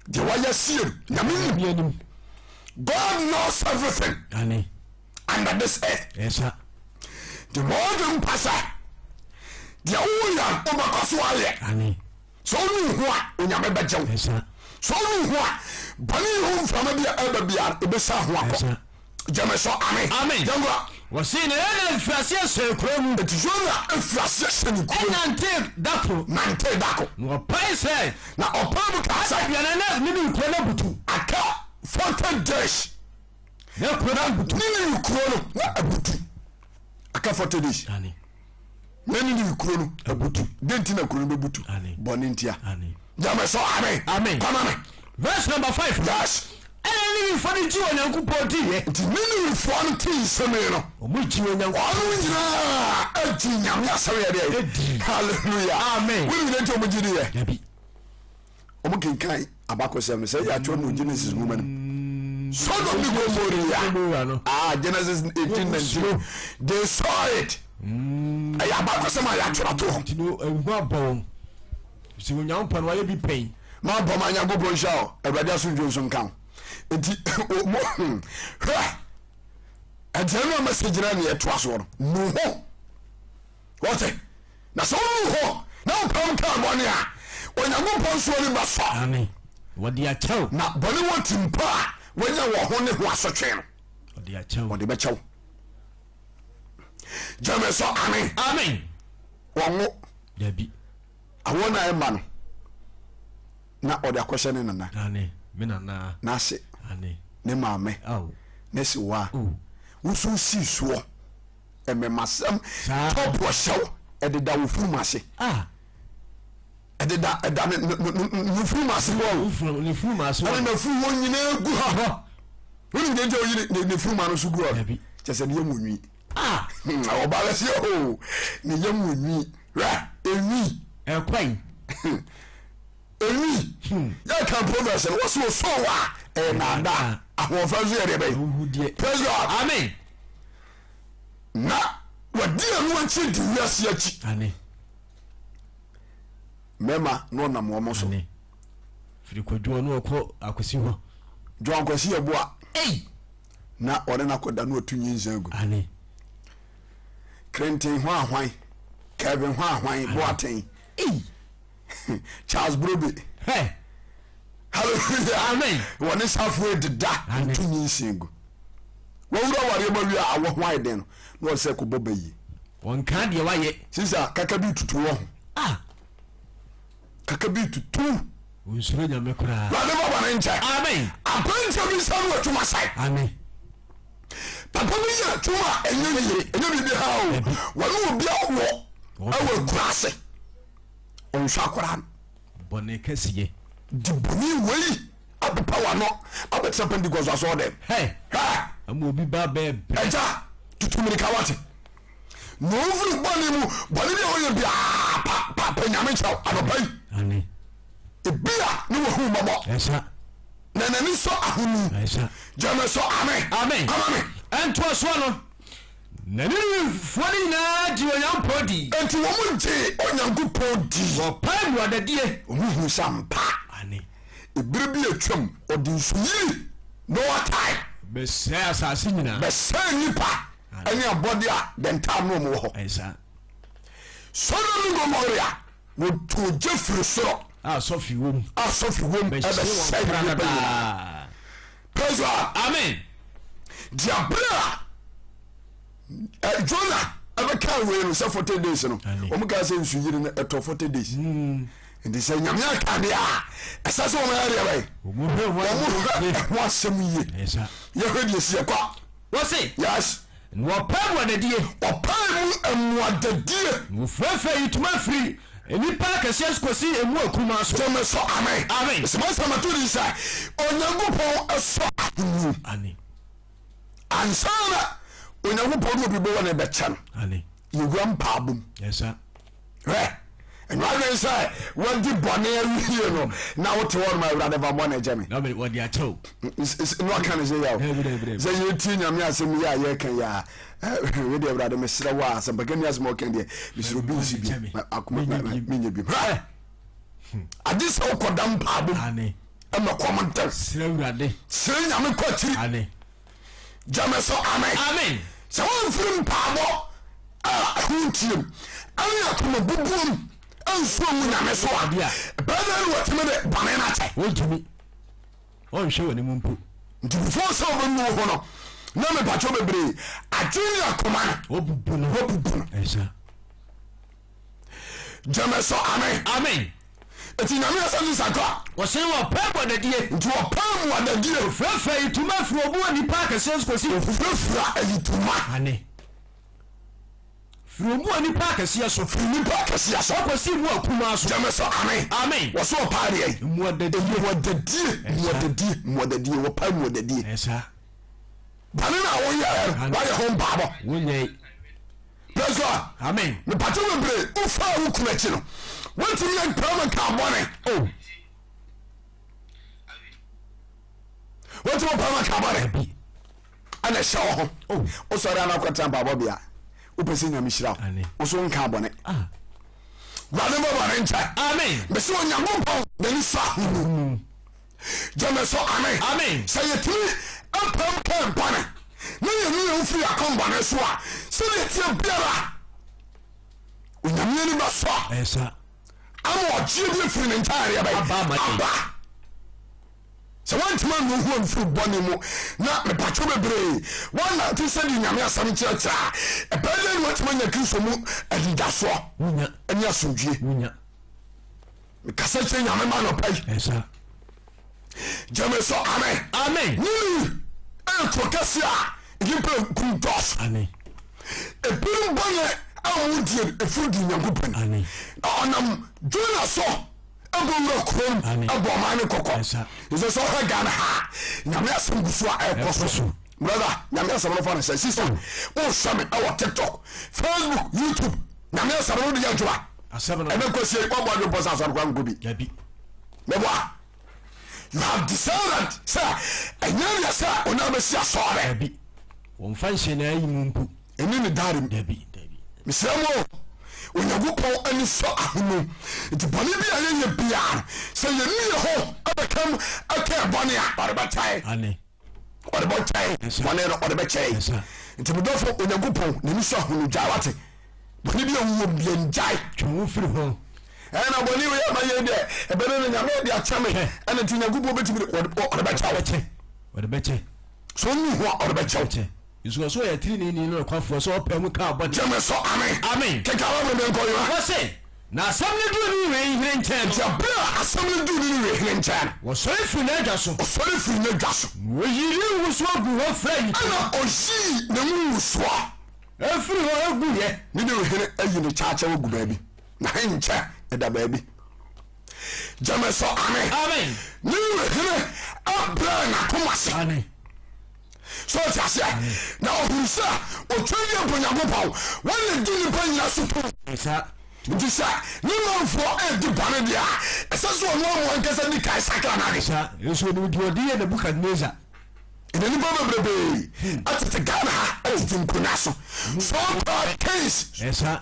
deɛ wɔyɛ sie no Nyame anim God knows everything Ane. under this earth ɛsa deɛ wɔde mpa sɛ deɛ woyɛ wobɛkɔ so ayɛ Ane. Sɛ wonu ho a Onyame bɛgye wo ɛsa sɛ wonu ho a bɔne yi ho mframa bi a ɛba biara ɛbɛsa ho akɔ ɛsa gyeme so amen Amen. yɛnkɔ Wɔse na Yona firi aseɛ hyɛɛ kuro mu. Enti Yona firi aseɛ hyɛ ne kuro mu. Ɛnantee da koro. Nantee da ko. Na ɔpae sɛ. Na ɔpae mu kaa sɛ. Aduanan na Niniwe kuro no abutu. Aka 40 days. Na kuro no abutu. Niniwe kuro no na abutu. Aka 40 days. Amen. Na Niniwe kuro no abutu. Den nti na kuro no bɛbutu? Bɔne ntia. Gyame so amen. Amen. Kɔma me. Verse number 5. Yes. Ɛna Niniwefoɔ no gye Onyankopɔn diiɛ. Nti Niniwefoɔ no tee nsɛm yi no. Wɔn gye Onyankopɔn. Wɔn nyinaa agye Nyame asɛm yɛ deɛ. Edi. Hallelujah. Amen. Wọ́n nyinaa nti wɔn gye diiɛ. Dabi. Wɔn kenkan abakɔsɛm no sɛ yɛ atwerɛ no Genesis nwoma no mu. Sodom ne Gomorrah. No. Ah, Genesis 18 19. They saw it. Ɛyɛ abakɔsɛm a yɛatwerɛ ato hɔ. Nti no ehu abɔ wɔn. Sɛ Onyankopɔn no wayɛ bi pɛn. Ma bɔ ma Nyankopɔn nhyira wo. Awurade asomdwe nso nka wo. Nti mo hwɛ ɛdeɛ no a message no ne ɛtoa soɔ no nu ho wɔte na sɛ wonu ho na wopam kaa bɔne a Onyankopɔn nso ani bɛsɔ. Amen. Wɔde akyɛw. Na bɔne wɔ timpa a wanya wɔ ho ne ho asotwe no. Wɔde akyɛw. Wɔde bɛkyɛw. Gyeme so amen. Amen. Wɔnwo. Dabi. Awoɔ no a ɛmma no na ɔde akɔhyɛ ne nana. Ane, me nana. N'ase. Ane. Ne maame. Ao. Ne sewaa. Oh. Woso sii soɔ. Mmɛmasɛm. Saa. Tɔpo ɔhyɛw ɛdeda wo funum ase. Ah. Ɛdeda ɛda ne ne ne ne funum ase hɔ o. Wo funum ne funum ase hɔ. Ɛne n'afuru hɔ nyinaa gu ha. Hɔ. Wonim deɛ nti a oyi ne ne funum ano so gu hɔ? Dabi. Kyɛ sɛ ne yam wɔ nwi. Ah. Ɔbaa bɛ se o ne yam wɔ nwi. Hwɛ enwi. Ɛkwan. Ɛnwi yɛka Proverbs no wɔsɛ ɔsoo wɔ a ɛyɛ naadaa ahoɔfɛ nso yɛ deɛ bɛyɛ. Praise God. Amen. Na wɔdi ɛno akyi di wiase akyi. Mmarima na ɔnam wɔn so. Firi kwadwo no ɔkɔ akwasi hɔ. John Kwasi yɛ boa. Na ɔne no akɔda na ɔtu nyinsɛn gu. Krenten hwan ahwan, Kevin hwan ahwan, Boateng. Charles Brobe. Hey. Hallelujah. Amen. Wɔne safoe deda ntu nyinsɛn gu. Wɔwura awareɛ ma wie a awɔ ho ayɛ den no na wɔde sɛ kɔbɔ bɛyie. Wɔnka deɛ wayɛ. Sisa kaka bi tutu wɔ ho. Ah. Kaka bi tutu. Onsuro Nyame koraa. Awurade ma bɔne nkyɛ. Amen. Aberanteɛ bi nsa no adwuma sae. Amen. Papa bi yɛ adwuma a ɛnyɛ yie, ɛnyɛ biribi ha o. Wɔne obi awɔ ɛwɔ akura ase. Ɔnhwɛ akwaraa no. Bɔne kɛseɛ. Di bɔne wei apepa w'ano abɛtena Pentecost asɔre dɛm. Hɛ. Hɛ. Ama obi ba bɛɛ brɛ. Agya tutu mirika wate. Na ɔmfiri bɔne mu bɔne bi a ɔyɛ biara pa pa pa nyame kyɛw anɔpa yi. Amen. Ebia ne wahu mmɔbɔ. Ɛsa. Na n'ani sɔ ahonu. Ɛsa. Gyeme sɔ amen. Amen. Ama me. Ɛntoasoɔ no, na Ninewefoɔ no nyinaa gyee Onyankopɔn dii. Enti wɔn gyee Onyankopɔn dii. Wɔpae mmuadadie. Wɔn huu sɛ ampa. Ane. Ebere bi atwam, ɔde nsuyiri, Noah time. Bɛsɛe asase nyinaa. Bɛsɛe nnipa ɛne abɔde a the time no wɔn wɔ hɔ. Ɛsa. Sodom ne Gomorrah. Wɔtoo gya firi soro. A sɔfe wom. A sɔfe wom. Bɛhye wɔn Ɛbɛsɛe nnipa nyinaa. pradadaa. Praise God. Amen. Deɛ berɛ a eh, Jonah ɛbɛka wei no sɛ 40 days no Amen. wɔn kaa sɛ nsuyiri no ɛtɔ 40 days nti sɛ nyame aka deɛ a ɛsɛ sɛ wɔn ayɛ deɛ bɛyɛ Wɔn hwɛ ho wɔn asɛm hwɛ yie. ho asɛm yie Ɛsa. yɛhwɛ deɛ si ɛkɔ Wɔse. Yes. Na wɔpae mmuadadie. Wɔpae mu mmuadadie. Na wɔfirafira ayitoma firi nnipa akɛseɛ so kɔsi emu akumaa so. Gyeme so amen. Amen. Sɛ masɛm ato din sɛ Onyankopɔn sɔ ahonu. Amen. Ansa na Onyankopɔn de obi bɔwɔ ne bɛkyɛ no. Amen. Yɛwura mpaabɔ mu. Yes sir. Hwɛ, ɛnyɛ adwene sɛ wadi bɔne awie no na wote hɔ nom awurade fa bɔne kyɛ me. Na wɔde akyɛ wo. Na ɔka ne sɛ yɛ o. Sɛ yɛtie nyame asɛm yi a yɛka yi a wei deɛ awurade mesrɛ wo a asɛmpaka ni asɛm a ɔka deɛ mesrɛ obi nsi bi akoma menyɛ bi. Hwɛ, agye sɛ wokɔda mpaabɔ mu ɛma kɔm ntɛm. Srɛ awurade. Srɛ nyame kɔ akyiri. Gyeme so amen. Amen. Sɛ womfiri mpaabɔ a ɛho nteam ɛne akoma bubuom nsuo ngu Nyame so a, ɛbɛyɛ dɛn na watumi de bɔne no akyɛ? Wontumi. Ɔnhwɛ w'anim mpo. Nti before sɛ wobɛnu wo ho no, na mepakyɛw bebree, adwene ne akoma no, Wabubu no. wabubu no. Ɛsa. Gyeme so amen. Amen. Eti Nyame asɛm sisa kɔ. Wɔse wɔpɛ mmuadadie. Nti wɔpɛ mmuadadie. Wɔfirafira ayitoma firi wɔn mu wɔ nnipa akɛseɛ so kɔsi. Wɔfirafira ayitoma. Ane. Firi wɔn mu wɔ nnipa akɛseɛ so. Firi nnipa akɛseɛ so. Kɔsi mu akumaa so. Gyeme so amen. Amen. Wɔse wɔpɛ adeɛ. Mmuadadie. Mmuadadie. Mmuadadie. Mmuadadie. Wɔpɛ mmuadadie. Ɛsa. Bɔne no a woyɛɛ no, woayɛ ho mpaabɔ. Wonyɛe. Praise God. Amen. Mepatɛ bebree wofaa wo kunu akyi no wontumi ampira ma nka bɔne. Oh. Wontumi mpira ma nka bɔne. Ɛna ɛhyɛ wo ho. Oh. Wosɔre ana akɔtena mpaabɔ bea. Wopɛ sɛ Nyame hyira wo. Wo so nka bɔne. Ah. Wurade mfa bɔne nkyɛ. Amen. Mese Onyankopɔn n'ani sɔ ahonu. Gyeme so amen. Amen. Sɛ yɛtumi mpam kɛn bɔne na yɛnu yɛn ho firi akwan bɔne so a, sɛdeɛ ɛteɛ biara Onyame ani bɛsɔ Ɛsa. ama ɔgyeɛ bi afiri ne nkyɛn adeɛ bɛyɛ Aba ama yɛn. aba. Sɛ woantumi annu ho amfiri bɔne mu na mepatwo bebree woanante sɛdeɛ Nyame asɛm kyerɛkyerɛ a, ɛbɛyɛ dɛn na woatumi anya Kristo mu anidasoɔ Wonya. ne asomdwie? Wonya. Mekasa kyerɛ Nyame ma anɔpa yi. Ɛsa. Gyeme so amen. Amen. Niniwe ɛyɛ kuro kɛse a nnipa kum dɔɔso. Amen. Ebinom bɔne a wɔn die no efiri di Nyankopɔn ni. Amen. Na ɔnam Jona so ɛbɔ wura kuro no Amen. ɛbɔ ɔman no kɔkɔ. Ɛsa. Ɛsɛ sɛ ɔhwɛ Ghana ha Nyame asɛm gu so a ɛkɔ Ɛkɔ so. so. Brother, Nyame asɛm no fa no sɛ sister, wohwɛ me ɛwɔ TikTok, Facebook, YouTube, Nyame asɛm no wode yɛ adwuma. Asɛm no. Ɛnɛ kwasie wɔbɔ adwempɔ sɛ asɔre kora nkɔ bi. Dabi. Meboa. You have decided sɛ ɛnyɛ deɛ sɛ ɔna bɛsi asɔre. Dabi. Wɔmfa nhyɛ n'ayi mu mpo. Ɛni ne daare mu. Dabi, dabi. Mesrɛ mo o, Onyankopɔn ani sɔ ahonu. Nti bɔne bi a yɛyɛ biara no, sɛ yɛnu yɛ ho bɛkam ɛka yɛ bɔne a, ɔde bɛkyɛ. Ane. Ɔde bɛkyɛ. Bɔne no ɔde bɛkyɛ. Nti medɔfo, Onyankopɔn n'ani sɔ ahonu. Gyae wate. Bɔne bi a wowɔ mu deɛ ngyae. Twe wo firi ho. Ɛna bɔne wei ama yɛn deɛ ɛbɛne no Nyame de akyɛ me. Ɛna nti Nyankopɔn bɛtumi de ɔde bɛkyɛ wo. Ɔde bɛkyɛ. So wonu ho a ɔde bɛkyɛ wo. Nso ɔsɛ ɔyɛ teneneeni ne nokwafoɔ sɛ ɔpae mu kaa bɔne. Gyeme so amen. Amen. Kenkan Bible no nkɔ Yoha. Wɔse, na asɛm no duu Ninewe hene nkyɛn no. Nti ɛberɛ a asɛm no duu Ninewe hene nkyɛn no. Wɔsɔre firii n'adwa so. Ɔsɔre firii n'adwa so. Na ɔyii ne ngugusoɔ guu hɔ firaa ayitoma. Ɛna ɔyii ne ngugusoɔ. Firii hɔ guiɛ. Ninewe hene ayi ne kyaakyɛw agu baabi, n'ahenkyɛ da baabi. Gyeme so amen. Amen. Ninewe hene brɛɛ n'akoma ase. Amen. So ɔte aseɛ? Na ɔhunu sɛ ɔtwa wie mpo Nyankopɔn wɔn na di nnipa nyina so tumi. Nti sɛ ne manfoɔ ɛredi bɔne deɛ a, ɛsɛ sɛ ɔno amu ankasa di kan sakra n'adwene. Saa nso ɔnim deɛ ɔde yɛ Nebukadnezar. Ɛnɛ nnipa bebrebee ɛtete Ghana ha ɛtete nkonwa so so called kings. Ɛsa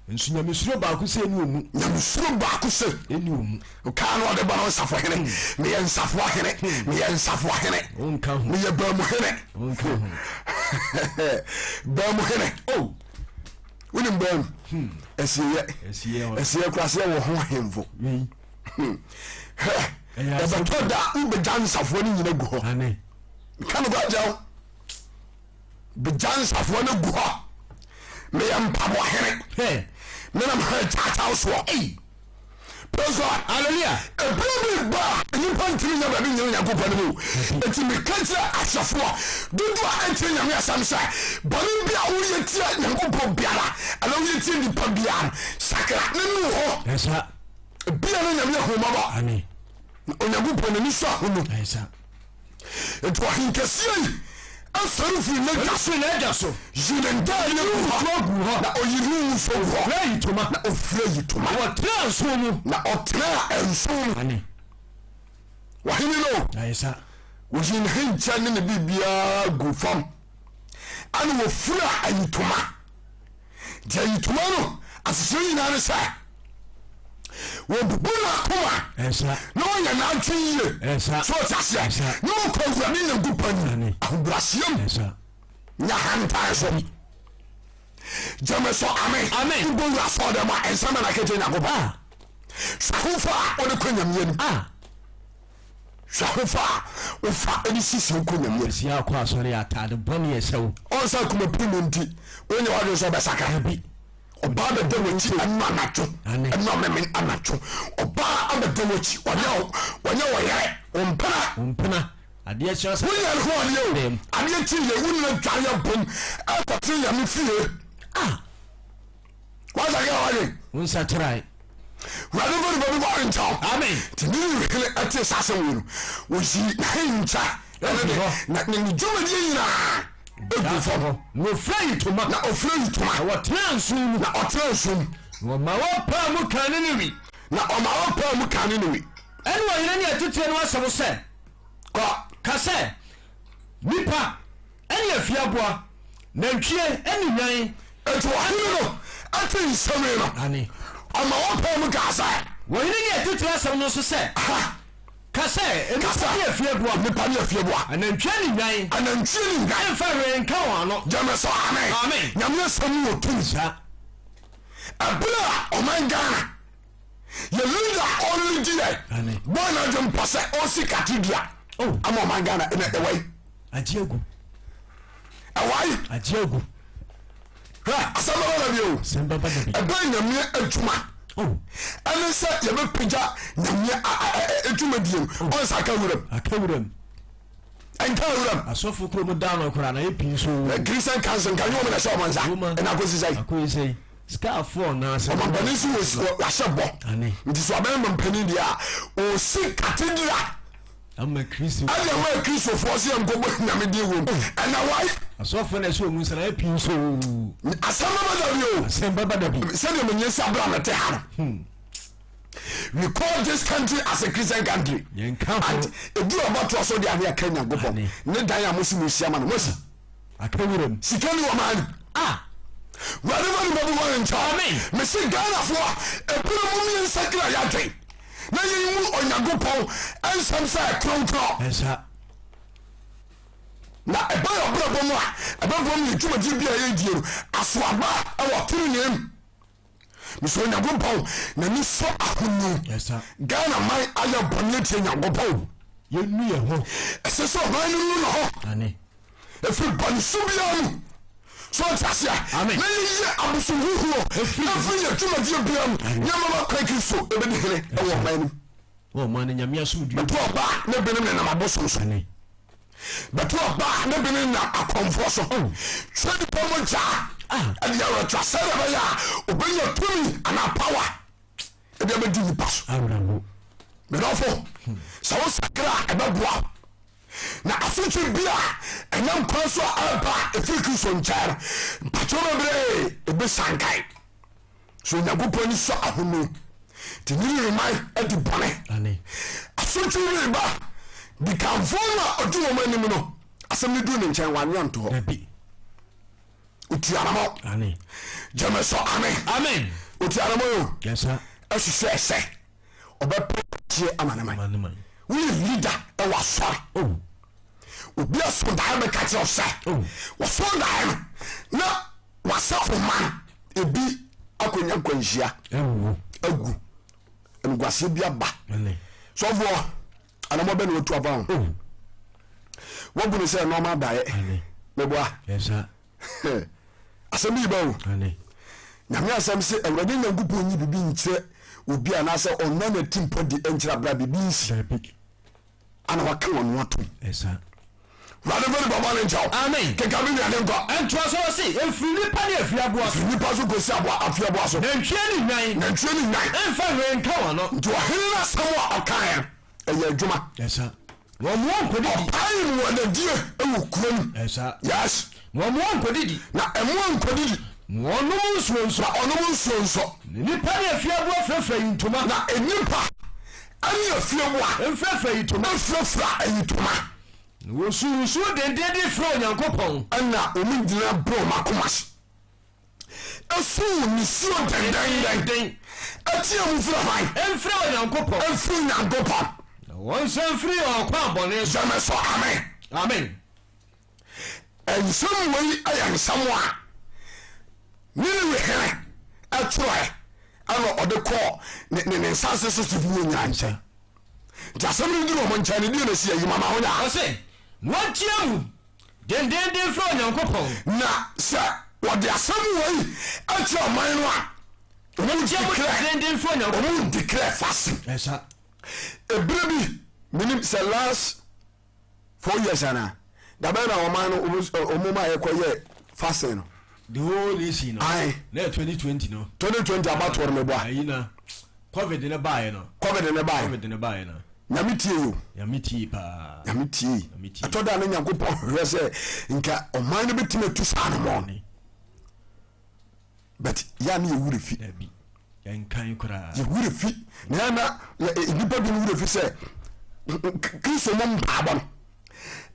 nso nyamesuro baako sɛ ɛni ɔmu. Nyamesuro baako sɛ ɛni ɔmu. Kaa no ɔde bɔ no nsafo hene. Meyɛ nsafoa hene. Meyɛ nsafoa hene. Meyɛ baamu hene. Baamu hene. Oh. Wonim baamu? Asieɛ. Asieɛ kora sɛ wɔ ho ahemfo. Ɛbɛtɔ da wobɛgya nsafoa no nyina gu hɔ. Ka no kora kyerɛ wo. Bɛgya nsafoa no gu hɔ. Meyɛ mpaboa hene. Menam hɛ kyaakyaw soɔ. Praise God. Hallelujah. Ebere bi ba a nnipa ntumi nya baabi nyina Nyankopɔn no mu. Enti meka kyerɛ ahwɛfoɔ dodoɔ a ɛntie Nyame asɛm sɛ bɔne bi a woyɛ tia Nyankopɔn biara anaa woyɛ tia nipa biara no, sakra ne nu ho. Ɛsa. Bia na Nyame ahu mmɔbɔ. Amen. Na Onyankopɔn n'ani sɔ ahonu. Ɛsa. Enti ɔhenkɛseɛ yi sɔre firii n'adwa so. Firii n'adwa so. Yii ne ntaadeɛ guu hɔ. Guu hɔ. Na ɔyii ne ngugusoɔ guu hɔ. Ɔfiraa ayitoma. Na ɔfiraa ayitoma. Na ɔtenaa nso mu. Na ɔtenaa nso mu. Ane. Ɔhene no. Ayɛ sa. Wɔyii ne henkyɛ ne ne biribiara guu fam. Ɛna wɔfiraa ayitoma. Nti ayitoma no asekyerɛ nyinaa ne sɛ wɔbubu n'akoma na wɔyɛ n'adwen yie so ɔte aseɛ na wɔkɔ awurade nyankopɔn anim ahobrɛaseɛ mu nya hantan so gyeme so amen wobɔ wura sɔɔ dɛm a ɛnsɛm bɛ na kɛkyɛ nyankopɔn hwɛ ahofa a wode kɔ nyameɛ nim hwɛ ahofa a wofa de sisi wokɔ nyameɛ nim akɔ asɔre atade bɔne ɛsɛ wo ɔnsa akoma pii mu nti wonyɛ wadwen sɛ ɔbɛsakra bi Ɔbaa bɛda w'akyi ɛno anadwo, ɛno amemen anadwo. Ɔbaa abɛda w'akyi, ɔnyɛ ɔnyɛ wo yere, wo mpena. Wo mpena. Adeɛ kye ɔsɛ. Wonyɛ ne ho adeɛ o. Adeɛ kye yɛ, wo nina dware abom ɛkɔtene Nyame fie. Ah. Wasa kɛ wadwen. Wo nsa kyerɛe. Wurade mfa nipa bi bɔne nkyɛ wo. Amen. Nti ne hene ɛte saa asɛm wei no, wɔyii n'ahenkyɛ ɛne ne na ne ne dwumadie nyinaa egu fam. Na ɔfira ayitoma. Na ɔfira ayitoma. Na ɔtenaa nso mu. Na ɔtenaa nso mu. Na ɔma wɔpaa mu kaa Ninewe. Na ɔma wɔpaa mu kaa Ninewe. Ɛne ɔhene ne atitire no asɛm sɛ. Kɔ. Ka sɛ, Nnipa ne afiaboa, nantwie ne nnwan. Enti ɔhene no tee nsɛm yi no, ɔma wɔpae mu kaa sɛ. Ɔhene ne atitire asɛm no nso sɛ, Ka sɛ, Nnipa ne afieboa. Nnipa ne afieboa. Anantwie ne nnwan. Anantwie ne nnwan. Mfa hwee nka wɔn ano. Gyeme so amen. Amen. Nyame asɛm mu wɔ tumi. Saa. Ɛberɛ a ɔman Ghana yɛ leader a ɔredi yɛ bɔɔ n'adwene mpa sɛ ɔsi cathedral oh. ama ɔman Ghana ɛna ɛwɔ yi. Agye agu. Ɛwɔ yi. Agye agu. Hwɛ asɛm bɛba da bi o. Asɛm bɛba da bi. Ɛbɛn nyameɛ adwuma. Oh. Ɛne sɛ yɛbɛpagya nyameɛ adwumadie no. Oh. Ɔnsa aka wuram. Aka wuram. Ɛnka wuram. Asɔfo kurom dan no koraa na yɛ pii so. Christian council nka nyɛ wɔn na ɛhyɛ wɔn nsa. Ɛna akɔsi sɛ. Akɔsi sɛ. Sikafoɔ na asɛ. Ɔmampanin nso wɔ wahyɛ bɔ. Nti sɛ ɔbɛyɛ mampanin deɛ a ɔsi cathedral. Ama Kristo. Ɛde ama Kristofoɔ sɛ yɛnkɔbɔ Nyame din wom. Ɛna wae. Asɔfoɔ na ɛsɛ ɔmu nsa na pii nso. Asɛm bɛba da bi o. Asɛm bɛba da bi. Sɛdeɛ menye nsa bra mete ha no. We call this country as a Christian country. Yɛnka ho. And edu abatoɔ so deɛ ane aka Nyankopɔn Ane. ne dan a mosi mo hyia ma no moasi. Aka wuram. Sika ni wɔ man. Ah. Wurade ma nipa bi wɔn nkyɛn. Amen. Mesi Ghanafoɔ ebinom mo yɛn nsakira yɛadwen na yɛn mu Onyankopɔn nsɛm sɛ kronkron. Ɛsa. Na ɛba yɛ ɔbrɛbɔ mu a ɛbɛboa mu yɛ dwumadie bi a yɛdie no aso aba ɛwɔ tenenee mu. Mesɛ Onyankopɔn n'ani sɔ ahonu. Ghana man ayɛ bɔne atia Nyankopɔn. Yɛnnu yɛn ho. Ɛsɛ sɛ ɔman no nu ne ho. Ɛfiri bɔne su biara mu. So ɔte aseɛ? Na yɛyɛ abosom huhuo ɛfiri yɛ dwumadie biara mu. Nneɛma ma kwan Kristo ɛbɛdi hene ɛwɔ ɔman no mu. Ɔman no Nyame asomdwoeɛ. Bɛto ɔba ne binom nenam abosom so. Bɛto ɔba a ne bene nam akɔmfoɔ so. Twa nipa mogya ɛde awerɛtwa sɛdeɛ ɛbɛyɛ a ɔbɛnya tumi anaa power ɛde abɛdi nipa so. Medɔfo, sɛ wo sakra a ɛbɛboa wo. Na asotwe bi a ɛnam kwan so a ɛba a ɛfiri Kristo nkyɛn no, mpakyɛw bebree ɛbɛsankae. So Onyankopɔn ani sɔ ahonu? Nti Niniwe man adi bɔne. Asotwe reba. Dikanfoɔ no a ɔdi wɔn anim no, asɛm no duu ne nkyɛn, wanyɛ anto hɔ. Ɔtu anamɔ. Gyeme sɔ ame. Ɔtu anamɔ o. Ɛhwehwɛ sɛ ɔbɛpɛ tie ama ne man. Woyɛ leader ɛwɔ asɔre. Oh. Obi aso daeɛ bɛka kyerɛ wo sɛ oh. wɔso daeɛ no na W'asafo man ebi akɔnya nkwanhyia agu, animguaseɛ bi aba. Sɔfoɔ, anamɔ bɛ na watu afa ho? Oh. Wabu no sɛ nɔɔma adaeɛ. Meboa. Asɛm bi ba o. Nyame asɛm se Awurade Nyankopɔn nyi biribi nkyerɛ obi anaasɛ ɔnna n'atirimpɔ di nkyerɛ abira biribi nsi. Ana waka wɔn ho atom. Wurade mfa nipa bɔne nkyɛ wo. Amen. Keka me nua ne nkɔ. Ɛntoa so ɔse, Ɛfiri nnipa ne afiaboa so. Ɛfiri nnipa so kɔsi aboa afiaboa so. Nantwie ne nnwan. Nantwie ne nnwan. Ɛmfa hwee nka wɔn ano. Nti ɔhene no asɛm a ɔkaeɛ no, ɛyɛ adwuma. Ɛsa. Na wɔn mmoa nkɔdidi. Ɔpaee mu anadie wɔ kurom. Ɛsa. Yes. Na wɔn mmoa nkɔdidi. Na mmoa nkɔdidi. Na wɔnom nsuo nso. Na wɔnom nsuo nso. Na nnipa ne afiaboa firafira ayintoma. Na nnipa ne afieboa. Mfirafira ayitoma. Mfirafira ayitoma. Na wɔsuu nsuo denden de frɛɛ Onyankopɔn. Ɛnna wɔn nyinaa brɛɛ wɔn akoma ase suu nisuo dendenden teaa mu frɛɛ hwan? Mfrɛɛ Onyankopɔn. Mfrɛɛ Onyankopɔn. Na wɔnsan mfirii wɔn akwan bɔne so. Gyeme so amen. Amen. Nsɛm wei yɛ nsɛm a Niniwe hene twerɛɛ ɛna ɔde kɔɔ ne ne ne nsase so sofo no nyinaa nkyɛn. Nti asɛm no duru wɔn nkyɛn no, deɛ na ɛsi ayi mama ho nya. Ɔse, na wɔteɛ mu dendeenden frɛ Onyankopɔn. Na sɛ wɔde asɛm wei kyerɛ ɔman no a, wɔn Wɔteɛ mu declare, dendeenden frɛ Onyankopɔn. wɔn declare fasting. Ɛsa. Ebere bi, menim sɛ last 4 years ana dabɛn na ɔman no ɔmo ma yɛkɔ yɛ fasting no. The whole nation no. Ayi. Na yɛ 2020 no. 2020 abatoɔ no meboa. Ayi na covid ne baayɛ no. Covid ne baayɛ. Covid ne baayɛ no. Nyame tie yi o. Nyame tie paa. Nyame tie. Nyame tie. Ɛtɔ da ne Nyankopɔn hwehwɛ sɛ nka ɔman no bɛtumi atu saa no mɔ. But yɛ a ne yɛ wura fi. Dabi. Yɛnkan koraa. Yɛ wura fi. Na yɛ na nnipa bi no wura fi sɛ Kristo mu mpaabɔ no.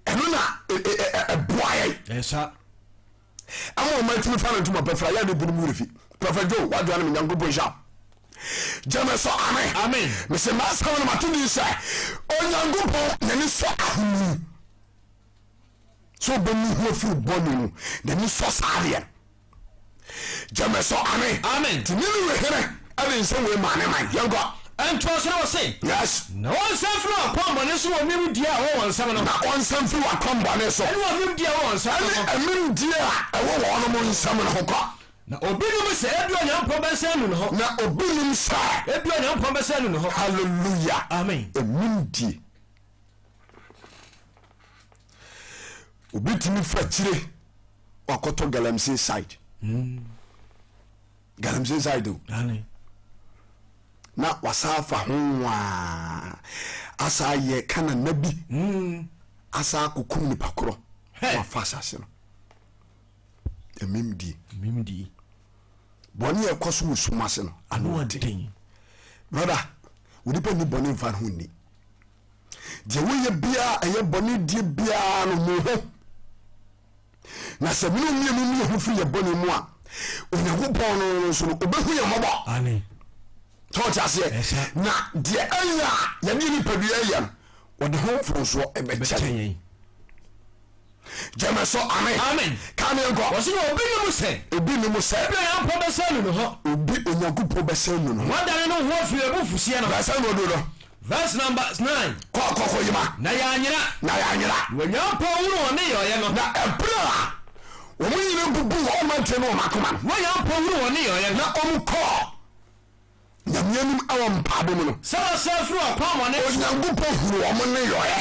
Ɛno na ɛboa yɛn. Ɛsa. Ama ɔma atumi fa no ntoma pɛfra yɛ ne binom wura fi. Prophet Joe wadua no me Nyankopɔn nhyira. Gyeme sɔ amen. Amen. Mese m'asɛm no mato din sɛ Onyankopɔn n'ani sɔ ahonu. Sɛ ɔbɛnu ho afiri bɔne mu n'ani sɔ saa adeɛ no. Gyeme so amen. Amen. Nti Niniwe hene ɛde nsɛm wei maa ne man. Yɛnkɔ. Ɛntoa so na ɔse. Yes. Na wɔnsan mfiri wɔn akwammɔne so wɔ amim die a ɛwɔ wɔn nsam no. Na wɔnsan mfiri wɔn akwammɔne so. Ɛne wɔn amim die a ɛwɔ wɔn nsam no ho. Ɛne amim die a ɛwɔ wɔn nsam no ho kɔ. Na obi nim sɛ ebia Onyankopɔn bɛsan anu ne ho. Na obi nim sɛ. Ebia Onyankopɔn bɛsan anu ne ho. Hallelujah. Amen. Amim die. Obi tumi fa akyire wakɔtɔ galamsey side. Mm. Galamsey side o. Na wasa afa ho nwaa asa ayɛ kanana bi. Mm. Asa akokum nipa korɔ. Wafa asase no. Emim die. Emim die. Bɔne a ɛkɔ so wɔ sum ase no ano ɔden. Brother. Onipa nni bɔne mfa ne ho nni. Deɛ woyɛ biara ɛyɛ bɔne die biara no mu ho. Na sɛ mene mmienu ne yɛ ho firi yɛ bɔne mu a, Onyankopɔn no nso no ɔbɛhu yɛn mmɔbɔ. Sɛ ɔte aseɛ na deɛ ɛyɛ a yɛne nipadua yɛ no wɔde ho mfonsoɔ ɛbɛkyɛ yɛn. Gyeme so amen. Amen. Ka ne nkɔ. Wɔsi na obi ni mu sɛ. Obi ni mu sɛ. Ebi Onyankopɔn bɛsɛn nu ne ho. Obi Onyankopɔn bɛsɛn nu ne ho. Wadane ne ho afiri abufuhyeɛ no. Verse no do no. Verse number 9. Kɔ kɔ kɔ yima. Na yɛanyera. Na yɛanyera. Na Onyankopɔn hunu wɔn nneyɔeɛ no. Na ɛberɛ a wɔn nyina bubu wɔn adwene ne wɔn akoma no. Na Onyankopɔn hunu wɔn nneyɔeɛ no. Na wɔn kɔɔ Nyame anim wɔ mpaabɔ mu no. Sɛ wɔsan firi ɔkwammɔne so. Onyankopɔn hunu wɔn nneyɔeɛ.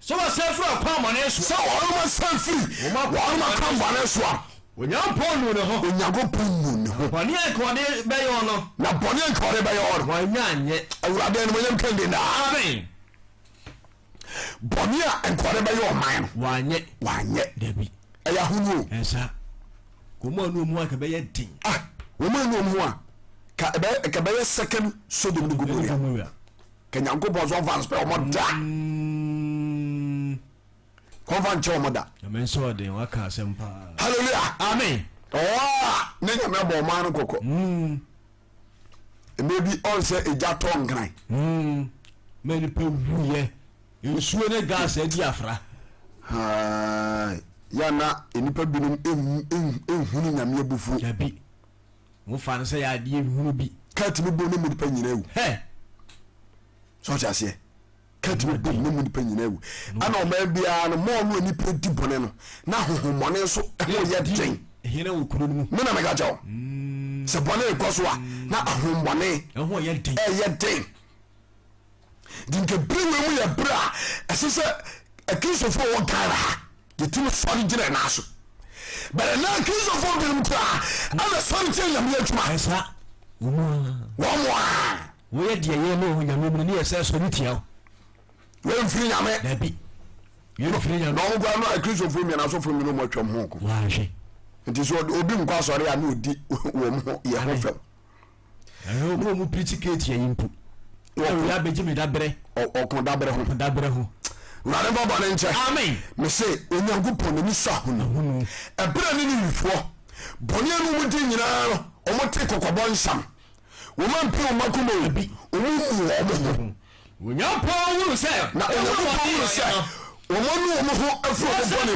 Sɛ wɔsan firi ɔkwammɔne so. Sɛ wɔnom asan firi wɔnom akwammɔne so a. Onyankopɔn nuu ne ho. Onyankopɔn nuu ne ho. Bɔne a nka ɔde bɛyɛ wɔn no. Na bɔne a nka ɔde bɛyɛ wɔn no. Wannya anyɛ. Awurade animuonyam nka ne din daa. Amen. Bɔne a nka ɔde bɛyɛ ɔman no. Wanyɛ. Wanyɛ. Dabi. Ɛyɛ ahonu o. Ɛnsa. Wɔn a ɔnu wɔn ho a ka bɛyɛ den. Ah, wɔn a ɔnu wɔn ho a ka ɛbɛyɛ ka bɛyɛ second Sodom ne Gomorrah. Ka Nyankopɔn so ɔmfa nspɛ wɔn da. Kɔnfa nkyɛ wɔn da. Nyame nso ɔden waka asɛm paa. Hallelujah. Amen. Ɔwɔ a ne Nyame abɔ ɔman no kɔkɔ. Mmerɛ bi ɔn sɛ egya tɔ nkran. Ma nipa wuyɛ nsuo ne gas adi afra. Haa ya na nnipa binom nhunu Nyame abufuo. Dabi. Mo fa no sɛ yɛ adeɛ hunu bi. Kaa tumi bom ne mu nipa nyina awu. Hɛ. Sɛ ɔte aseɛ. Kaa tumi bom ne mu nipa nyina awu. Ɛna ɔman biara no mɔɔ no nipa di bɔne no na honhommɔne nso ho yɛ den. Hena wɔ kuro no mu. Me na meka kyɛ wo. Sɛ bɔne rekɔ so a na ahohommɔne ɛho yɛ den. Ɛyɛ den. Nti nka bere wei mu yɛ bere a ɛsɛ sɛ akristofoɔ wɔ Ghana ha yɛtumi sɔre gyina ɛna so. Bɛrɛ na akristofoɔ binom koraa ɛna sɔre kyɛ nyame adwuma. Ɛsa wɔn a. Wɔn a. Wɔyɛ deɛ yɛ ne wɔn nyame mu ne yɛ sɛ sɔre tia wo. Wɔmfiri nyame. Dabi. Yɛmfiri nyame. Na wɔn koraa no akristofoɔ mmienu asɔfoɔ mmienu wɔn atwam ho ko. Wɔahwɛ. Nti sɛ obi nkɔ asɔre a na odi wɔn ho yɛ ho fam. Ɛhwɛ wɔn a wɔn pirikyi keeti ayi mpo. Wɔn abɛgye mi dabrɛ. Ɔko dabrɛ ho. Ɔko dabrɛ ho. Wurade mfa bɔne nkyɛ. Amen. Mese Onyankopɔn n'ani sɔ ahonu. Ɛberɛ ne ne wifoɔ bɔne a ne wɔn di nyinaa no wɔn te kɔkɔbɔ nsam. Wɔn ampere wɔn akoma o, wɔn mu wɔn ho. Onyankopɔn hunu sɛ. Na Onyankopɔn hunu sɛ wɔn anu wɔn ho afiri wɔn bɔne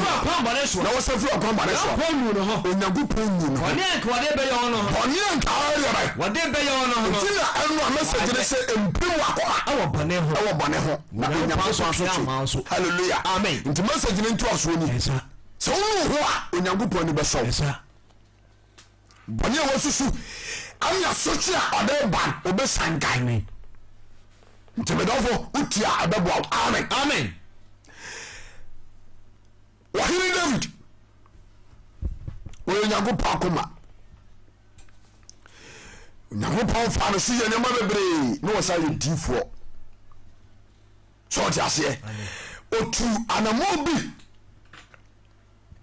mu, na wɔsan firi ɔkwan bɔne so. Onyankopɔn nuu ne ho. Onyankopɔn nuu ne ho. Bɔne a nka wɔde bɛyɛ wɔn no ho. Bɔne a nka wɔde bɛyɛ. Wɔde bɛyɛ wɔn no ho. Nti na ɛno a message ne sɛ mpirim w'akoma. Ɛwɔ bɔne ho. Ɛwɔ bɔne ho. Na Onyankopɔn asotwe. Hallelujah. Amen. Nti message ne ntoasoɔ ni. Sɛ wonu wo ho a Onyankopɔn ani bɛsɔ wo. Bɔne a wasusu ɛne asotwe a ɔde ba no ɔbɛsankan. Nti medɔfo wotie a ɛbɛboa wo. Amen. Amen. Ɔhene David wɔyɛ Onyankopɔn akoma. Onyankopɔn fa no so yɛ nneɛma bebree na wɔsan yɛ diifoɔ. Sɛ ɔte aseɛ ɔtu anammɔn bi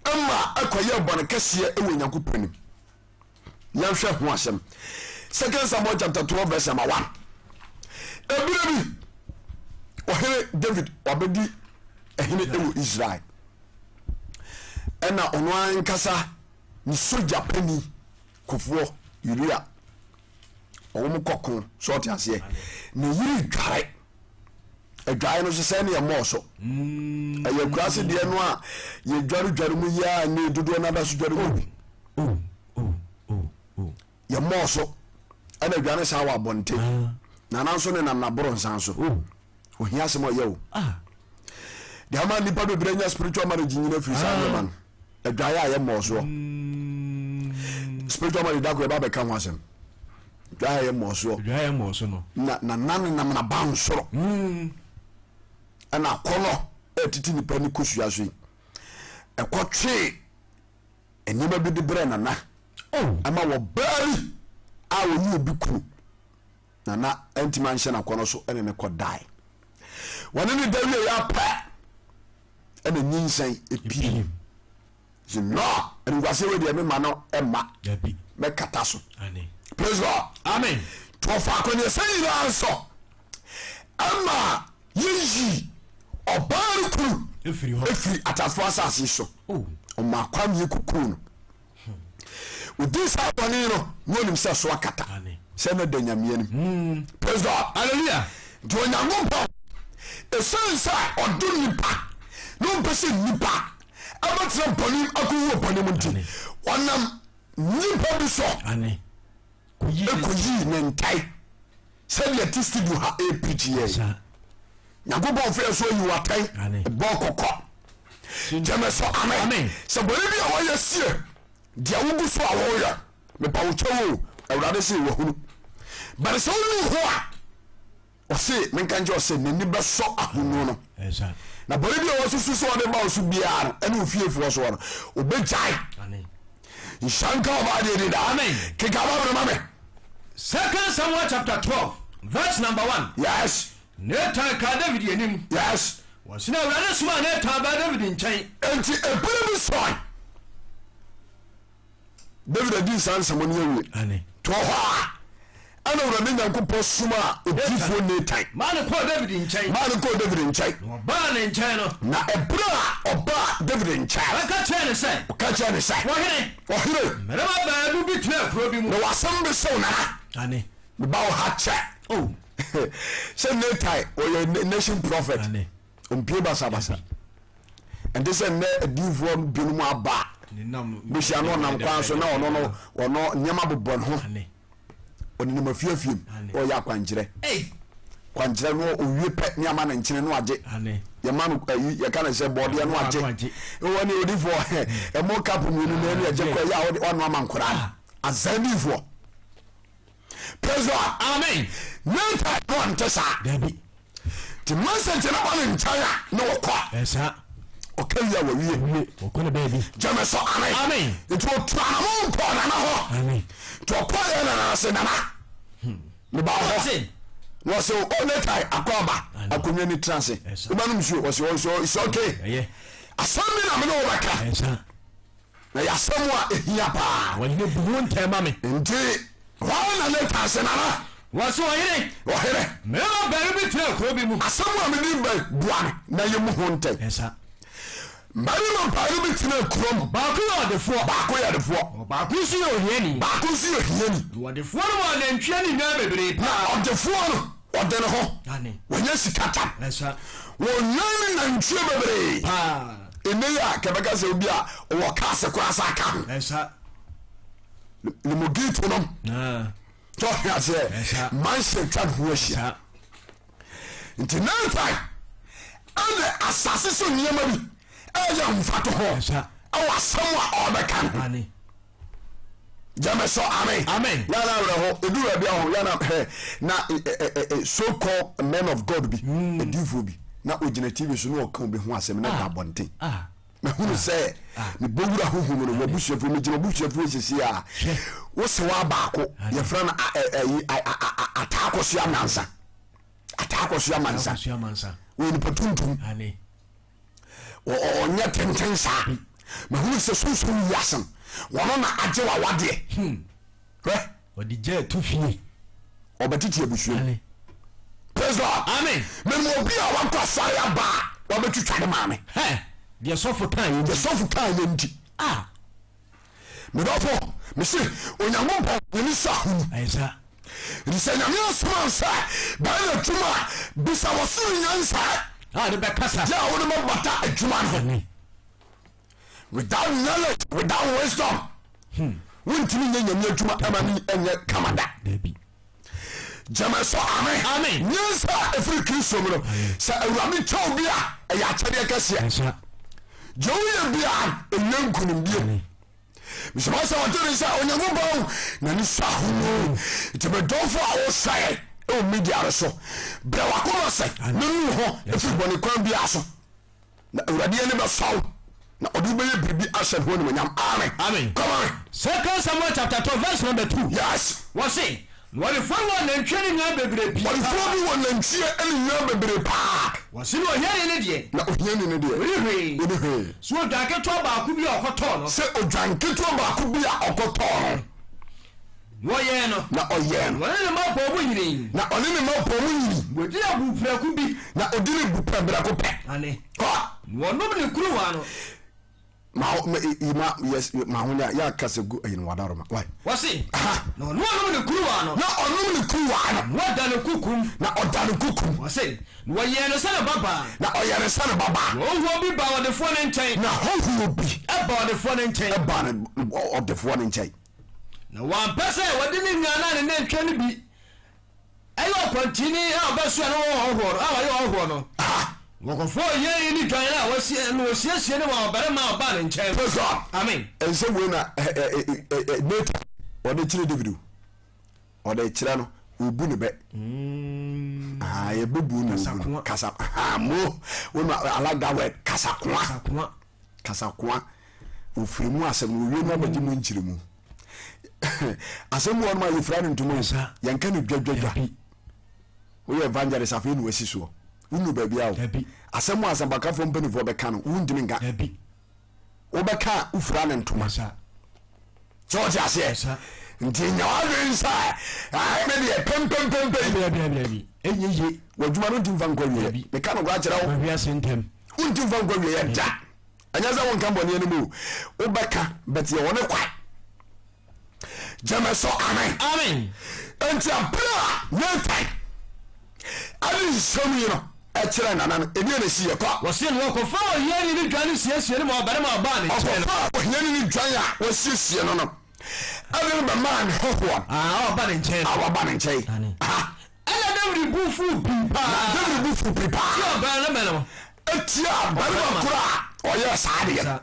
ma ɛkɔyɛɛ bɔne kɛseɛ wɔ Onyankopɔn anim. Yɛnhwɛ ho asɛm. Second Samuel chapter 12 verse number 1. Ebire bi ɔhene David wabɛdi ɛhene wɔ Israel. Ɛna ɔno ankasa ne sogya pani kofoɔ Uria wɔn kɔko so ɔte aseɛ ne yere dware Adwae no so sɛ ne ɛmmɔɔ so. Mm. Ɛyɛ akuraase deɛ no a yɛdwaredware mu yi a ne dodoɔ no ada so dware mu bi. Oh, oh, oh, Yɛmmɔɔ so ɛna adwane saa wɔ abɔnten. Ah. Nana nso ne nam naboro nsan so. Ohia asɛm ɔyɛ o. Ah. Deɛ ama nnipa bebree nya spiritual marriage nyina firi saa ah. nneɛma no. Adwaeɛ a yɛmmɔɔ soɔ. Mm. Spiritual marriage dako yɛba bɛka ho asɛm. Dwa a ɛyɛ mmɔɔsoɔ. Dwa a ɛyɛ mmɔɔso no. Na nana ne nam na ba nsoro. Mm. Ɛna akɔnɔ ɛtiti nipa ne kosua so yi. Ɛkɔtwee nneɛma bi de brɛ nana. Oh. Ɛma wɔ baa bi a wɔyi obi kunu. Nana ɛntumi anhyɛ n'akɔnɔ so ɛne ne kɔ dae. Wɔne ne da wie yɛ apɛ ɛna nyinsɛn epie. Sɛ no animguaseɛ wei deɛ mema no mma mɛkata so. Praise God. Amen. To ɔfa akɔneɛsɛ nyinaa nso. Ɛma yɛyii ɔbaa no kunu Ɛfiri hɔ. ɛfiri atafoɔ asase so. Oh. Ɔmaa kwamie kukuu no. Ɔdii saa bɔne no na ɔnim sɛ so akata sɛ na da Nyame anim. Hmm. Praise God. Hallelujah. Nti Onyankopɔn ɛsiane sɛ ɔdɔ nipa na ɔmpɛ sɛ nipa ɛbɛtena bɔne mu akɔwu wɔ bɔne mu nti ɔnam nipa bi so ɛkɔyii ne ntae sɛdeɛ te studio ha ɛpirikyi yɛ Nyankopɔn fɛ so ayi watɛn bɔ kɔkɔ gyeme so amen sɛ bɔne bi a wɔyɛ sie deɛ wogu so a wɔyɛ mepa wo kyɛw o awurade se wahunu bɛne sɛ wonu ho a ɔse menka nkyɛ ɔse n'ani bɛsɔ ahonu no na bɔne bi a wɔsusu sɛ ɔde ba wo so biara no ɛne ofiefoɔ soɔ no obɛgyae nhyira nka ɔbaa deɛ di daa keka ba ma me. Second Samuel chapter 12 verse number 1. Yes. Natan kaa Dawid anim. Yes. Wɔse na Awurade somaa Natan baa Dawid nkyɛn. Enti ebere bi sɔe. David adi saa nsɛm no awie. Ane. To hɔ a, ɛna Awurade Nyankopɔn somaa odiyifoɔ Natan. Maa no kɔɔ Dawid nkyɛn. Maa no kɔɔ Dawid nkyɛn. Na ɔbaa ne nkyɛn no. Na ɛberɛ a ɔbaa Dawid nkyɛn. Ɔka kyerɛɛ no sɛ. Ɔka kyerɛɛ no sɛ. Ɔhene. Ɔhene. Mmarima baanu bi tenaa kuro bi mu. Na wɔasɛm bi sew nana. Ane. Meba wo ha kyɛ. Oh. Sɛ Natan ɔyɛ nation prophet. Ɔmpie basabasa. Ɛnte sɛ nnɛ adiyifoɔ binom aba a bɛhyia no ɔnam kwan so na ɔno no ɔno nneɛma bobɔ ne ho. Ɔnenam afiafiem na ɔyɛ akwankyerɛ. Kwankyerɛ no ɔwie pɛ ne ama no nkyene no agye. Yɛma no ayi yɛka no sɛ bɔɔdeɛ no agye. Wɔ ne odifoɔ ɛmo kapo mmienu na ɛne ɛgye kɔ ɛyɛ a ɔno ama nkoraa no. Azan diifoɔ. Praise God. Amen. Nathan no ante saa. Dabi. Nti message no ba ne nkyɛn a na ɔkɔ. Ɛsa. Ɔka wie a wawie. Wie. Ɔkɔ ne baabi. Gyeme so amen. Amen. Nti ɔtu anamo nkɔɔ nana hɔ. Amen. Nti ɔkɔɔ yɛ nana ase nana. Meba hɔ. Ɔse. Na ɔse o Nathan akɔ aba. Akonnwa ni tena ase. Ɛsa. Wobɛnom nsuo. Ɔse ɔse it's okay. Ɛyɛ. Asɛm bi na me ne wo bɛka. Ɛsa. Na ɛyɛ asɛm a ɛhia paa. Ɔhene bu ho ntɛn ma me. Nti hɔ ara na Natan se, Nana. Wɔse, Ɔhene. Ɔhene. Mmarima baanu bi tenaa kuro bi mu. Asɛm a mede reba yi, bua me na yɛmmu ho ntɛn. Ɛsa. Mmarima baanu bi tenaa kuro mu. Baako yɛ ɔdefoɔ. Baako yɛ ɔdefoɔ. Na ɔbaako nso yɛ ohiani. Baako nso yɛ ohiani. Na ɔdefoɔ no wɔ anantwie ne nnwan bebree paa. Na ɔdefoɔ no, ɔde ne ho. Ane. Wanya sika tam. Ɛsa. Wɔ nnwan ne nantwie bebree. Paa. Ɛnɛ yi a kɛbɛka sɛ obi a ɔwɔ cars koraa sa aka ho. Ɛsa. Limogito nom. Tɔ hwɛ aseɛ. Mansion twa ne ho ahyia. Nti Nathan ɛne asase so nneɛma bi ɛyɛ mfatoho ɛwɔ asɛm a ɔbɛka no ho. Gyeme so amen. Amen. Yana awerɛho edu baabi a ho yana hɛ na so called men of God bi hmm. adiifoɔ bi na ogyina TV so na ɔka obi ho asɛm na da ah. abɔnten. Ah. Mahunu sɛ ah. mebɔ wura honhom no wabusuafoɔ megyina wabusuafoɔ sisi a wosɛ wa baako yɛfrɛ no ataakɔsoa mansa ataakɔsoa mansa wɔyɛ nipa tuntum ɔnyɛ tenten saa mahunu sɛ sunsum wiase no wɔno na agye wawadeɛ hmm. hwɛ ɔde gya atu fie ɔbɛtete abusua mu praise God amen memu obi a wakɔ asɔre aba a wabɛtwitwa ne maame deɛ sɔfo kaa yɛ deɛ sɔfo kaa yɛ nti ah medɔfo mese Onyankopɔn n'ani sɔ ahonu ɛsa nti sɛ Nyame asoma wo sɛ bɛyɛ n'adwuma a bisa wɔ soro nyansa a de bɛkasa yɛ a wode bɛbata adwuma no ho without knowledge without wisdom hmm. wontumi nyɛ Nyame adwuma ɛma ne ɛnyɛ kama da gyeme so amen nyansa a ɛfiri Kristo mu no sɛ Awurade kyɛ wo bi a ɛyɛ akyɛdeɛ kɛseɛ deɛ woyɛ biara ɛwie nkonimdie mesoma sɛ ɔte ne sɛ Onyankopɔn n'ani sɔ ahonu nti medɔfo a wosɛe ɛwɔ media no so brɛ wakoma sɛ menu ho ɛfiri bɔne kwan biara so na Awurade ani bɛsɔ wo na ɔde wobɛyɛ biribi ahyɛ ne ho animonyam amen amen come on Second Samuel chapter 12 verse number 2 yes wɔse Na ɔdefoɔ no wɔ anantwie ne nnwan bebree pii Ɔdefoɔ paa. bi wɔ nantwie ne nnwan bebree paa. Wɔse na ohiani no deɛ. Na ohiani no deɛ. Ɔnni hwee. Ɔnni hwee. Sɛ odwan ketewa baako bi a ɔkɔtɔɔ no. Sɛ odwan ketewa baako bi a ɔkɔtɔɔ no. Na ɔyɛɛ no. Na ɔyɛɛ no. Na ɔne ne mma bɔɔ mu nyinii. Na ɔne ne mma bɔɔ mu nyinii. Na ɔdii abu prɛko bi. Na ɔdi ne bu pɛ prɛko pɛ. Ane. Kɔ. Na ɔnom ne kuruwa no. Ma ho ma i ma yes ma ho nya ya kasa gu ayi no wadaro ma why. Wɔse. Aha. Na ɔno ɔnom ne kuruwa no. Na ɔnom ne kuruwa no. Na ɔda ne kukum. Na ɔda ne kukum. Wɔse. Na wɔyɛɛ no sɛ ne babaa. Na ɔyɛɛ no sɛ ne babaa. Na hɔhoɔ bi baa ɔdefoɔ no nkyɛn. Na hɔhoɔ bi. Baa ɔdefoɔ no nkyɛn. Baa ne ɔdefoɔ no nkyɛn. Na wampɛ sɛ wɔde ne nnwan anaa ne nantwie no bi yɛ ɔkwantiini a ɔbɛsoɛ no wɔ hɔhoɔ no a ɔyɛ ɔhɔhoɔ no. Wɔkɔfaa ohiani no dwan a wɔasie na wɔsiesie no maa ɔbarima a ɔbaa ne nkyɛn no. Praise God. Amen. Ɛnsɛ wei na Nathan ɔde kyerɛ David o. Ɔde kyerɛ no obu ne bɛ. Ah, yɛbɛbu no obu no. Kasa ah, mo wo na I like that word kasakoa. Kasakoa. Kasakoa. Ofiri mu asɛm no owie no abɛgye mu nkyerɛ mu. Asɛm mu wɔnom a yɛfira no ntoma o. Yɛnka no dwadwadwa. Woyɛ evangelist afei na wasi soɔ. Wonu baabi a o. Asɛm a asɛmpakafoɔ mpanimfoɔ bɛka no wontumi nka. Wobɛka a wofira no ntoma. Sɛ ɔte aseɛ nti nya w'adwene sɛ me deɛ pempempempe ɛnyɛ ye. W'adwuma no ntumi fa nkɔ awieɛ. Meka no koraa kyerɛ wo. Wontumi fa nkɔ awieɛ da. Ɛnyɛ sɛ wonka bɔne anim o. Wobɛka but yɛ wɔ ne kwae. Gyeme so amen. Amen. Enti abere a Nathan ɛde nsɛm yi no ɛkyerɛ nana no ɛdeɛ na ɛsi yɛ kɔ. Wɔse no wɔkɔfaa ohiani no dwan no siesie no ma ɔbarima a ɔbaa ne nkyɛn no. Ɔkɔfaa ohiani no dwan a wɔasiesie no no ɛde no bɛmaa ne hɔhoɔ a ɔba ne nkyɛn a waba ne nkyɛn. Ɛna Dawid bo fuu pii paa. Na Dawid bo fuu pii paa. Tia ɔbarima no. Etia barima koro a ɔyɛɛ saa adeɛ no.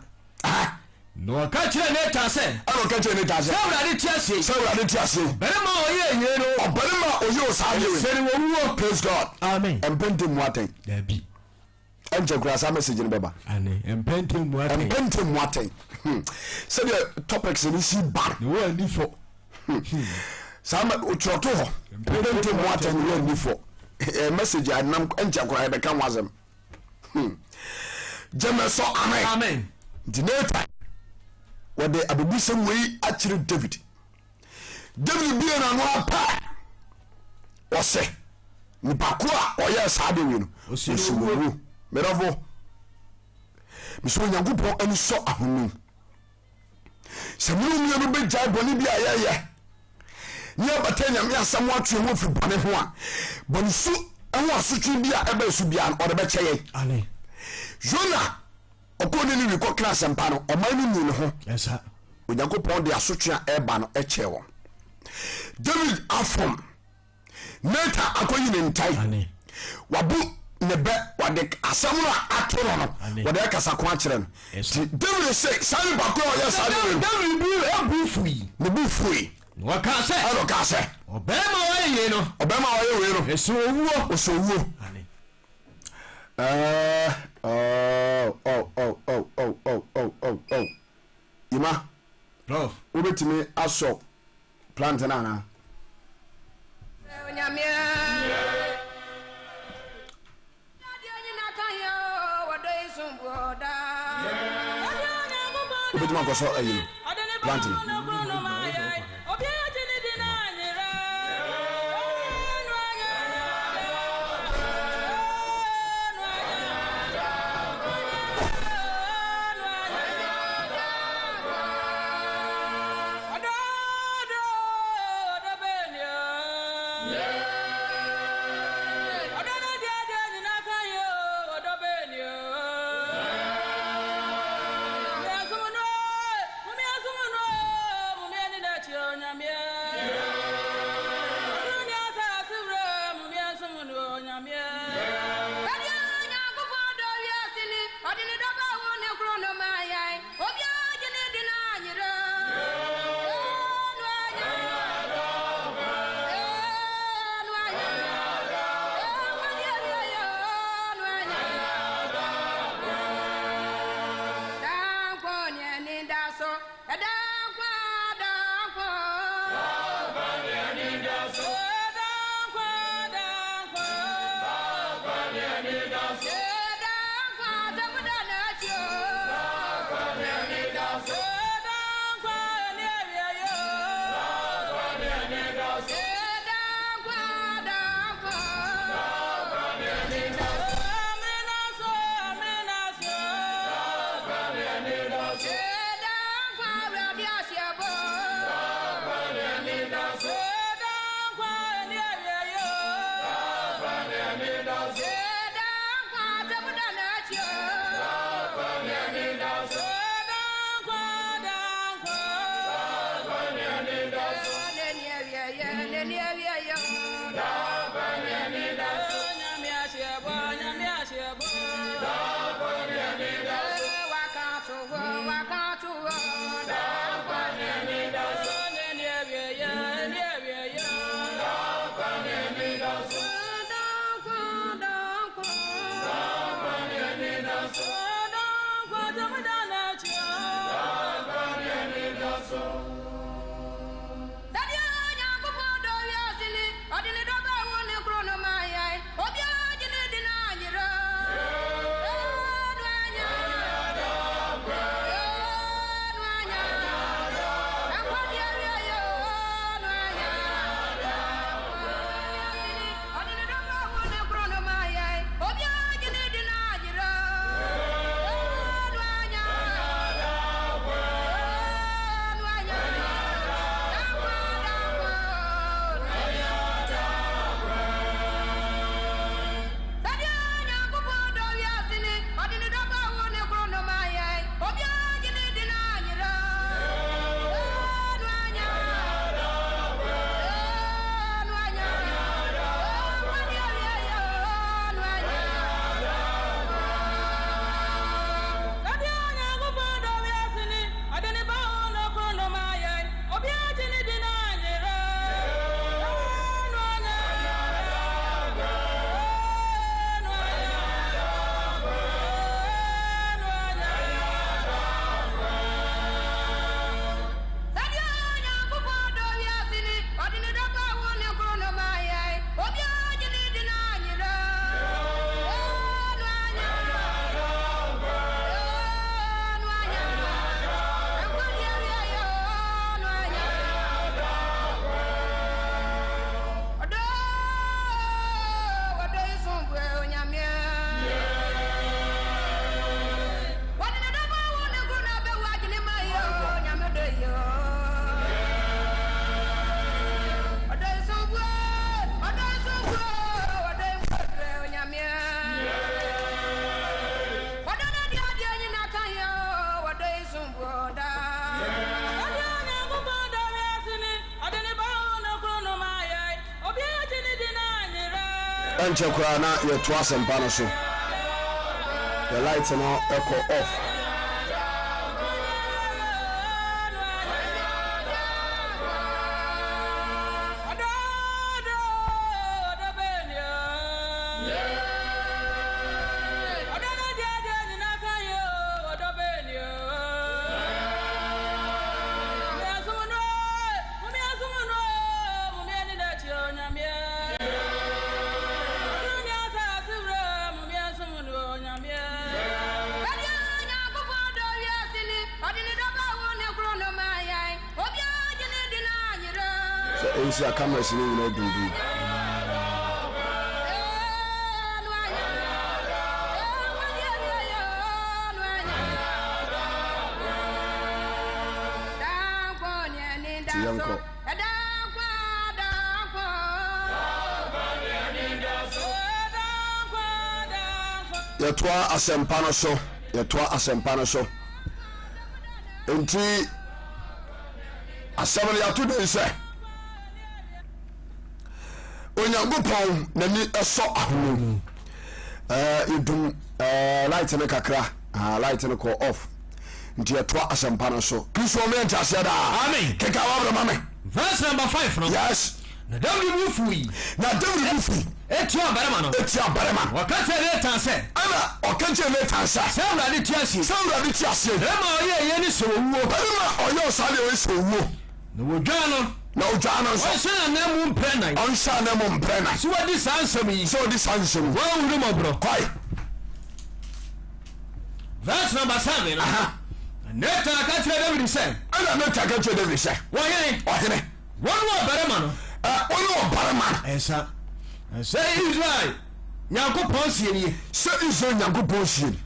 Na ɔka kyerɛɛ Natan sɛ. Ɛna ɔka kyerɛɛ Natan sɛ. Sɛ Awurade te ase yi. Sɛ Awurade te ase yi. Ɔbarima a ɔyɛɛ yei no. Ɔbarima a ɔyɛɛ saa adeɛ wei. Ɛsɛ no owuo. Praise God. Amen. Mpɛ ntɛm mu atɛn. Dabi. Ɛnkyɛ koraa saa message no bɛba. Ane mpɛ ntɛm mu atɛn. Mpɛ ntɛm mu atɛn. Sɛdeɛ topics no si ba no. Na wɔn ani fɔ. Saa ma otwerɛto hɔ. Mpɛ ntɛm mu atɛn na wɔn ani fɔ. Ɛɛ message a nam ɛnkyɛ koraa yɛbɛka ho asɛm. Gyeme sɔ amen. Amen. Nti Nathan wɔde abebusɛm wei akyerɛ David. David bie n'ano apɛ ɔsɛ nipa ko a ɔyɛɛ saa de wei no ɔsi wɔwuo. Medɔfo, mesɛ Onyankopɔn ani sɔ ahonim. Sɛ mene mmienu bɛgyae bɔne bi a yɛyɛ ne yɛbata Nyame asɛm ho atwe ho afiri bɔne ho a, bɔne su ho asotwe bi a ɛbɛn so biara no ɔde bɛkyɛ yɛn. Yona ɔkɔɔ Niniwe kɔkra asɛmpa no, ɔman no nuu ne ho. Onyankopɔn de asotwe a ɛreba no kyɛɛ wɔn. David afom Nathan akɔyi ne ntae. Wabu ne bɛ, wɔde asɛm no a ato no no, wɔde akasa ko akyerɛ no. Nti David se saa nipa ko a ɔyɛ saa de no. David bu bu fui. Ne bu fui. Na ɔkaa sɛ. Ɛna ɔkaa sɛ. Ɔbarima a ɔyɛ yei no. Ɔbarima a ɔyɛ wei no. Ɛsɛ owuo. Ɔsɛ owuo. Ɛɛ oh oh oh oh oh oh oh oh oh. Ima. Prof. Wobɛtumi asɔ plant no anaa? Wobɛtumi akɔsɔ ayi no plant no. Ɛnkyɛ koraa na yɛto asɛmpa no so. The light no ɛkɔ off. Sɛ ɛnsi a cameras no nyinaa dundum. Nti yɛnkɔ. Yɛtoa asɛmpa no so, yɛtoa asɛmpa no so. Nti asɛm no yɛato din sɛ Onyankopɔn n'ani sɔ ahonu. Ɛɛ yɛdum ɛɛ light no kakra, ah, light no kɔ off. Nti yɛtoa asɛmpa no so. Kristo ɔmo yɛ nteaseɛ daa. Amen. Keka wabrɛ ma me. Verse number 5 no. Yes. Na Dawid bo fui. Na Dawid bo fui. Etia ɔbarima no. Etia ɔbarima no. Ɔka kyerɛɛ Natan sɛ. Ɛna ɔka kyerɛɛ Natan sɛ. Sɛ Awurade te ase yi. Sɛ Awurade te ase yi. Barima a ɔyɛɛ yei no sɛ owuo. Barima a ɔyɛɛ saa deɛ wei sɛ owuo. Na wɔdwaa no. Na wɔdwaa no nso. Ɔnhyɛ n'ananmu mprɛ nnan. Ɔnhyɛ ananmu mprɛ nnan. Sɛ wadi saa nsɛm yi. Sɛ wadi saa nsɛm yi. Wɔanhunu mmɔborɔ. Kwae. Verse number 7 no. Aha. Na Natan ka kyerɛɛ Dawid sɛ. Ɛna Natan ka kyerɛɛ Dawid sɛ. Ɔhene. Ɔhene. Wo ne ɔbarima no. Ɛ, wo ne ɔbarima no. Ɛnsa. Sɛ Israel Nyankopɔn sie nie. Sɛ Israel Nyankopɔn sie ni.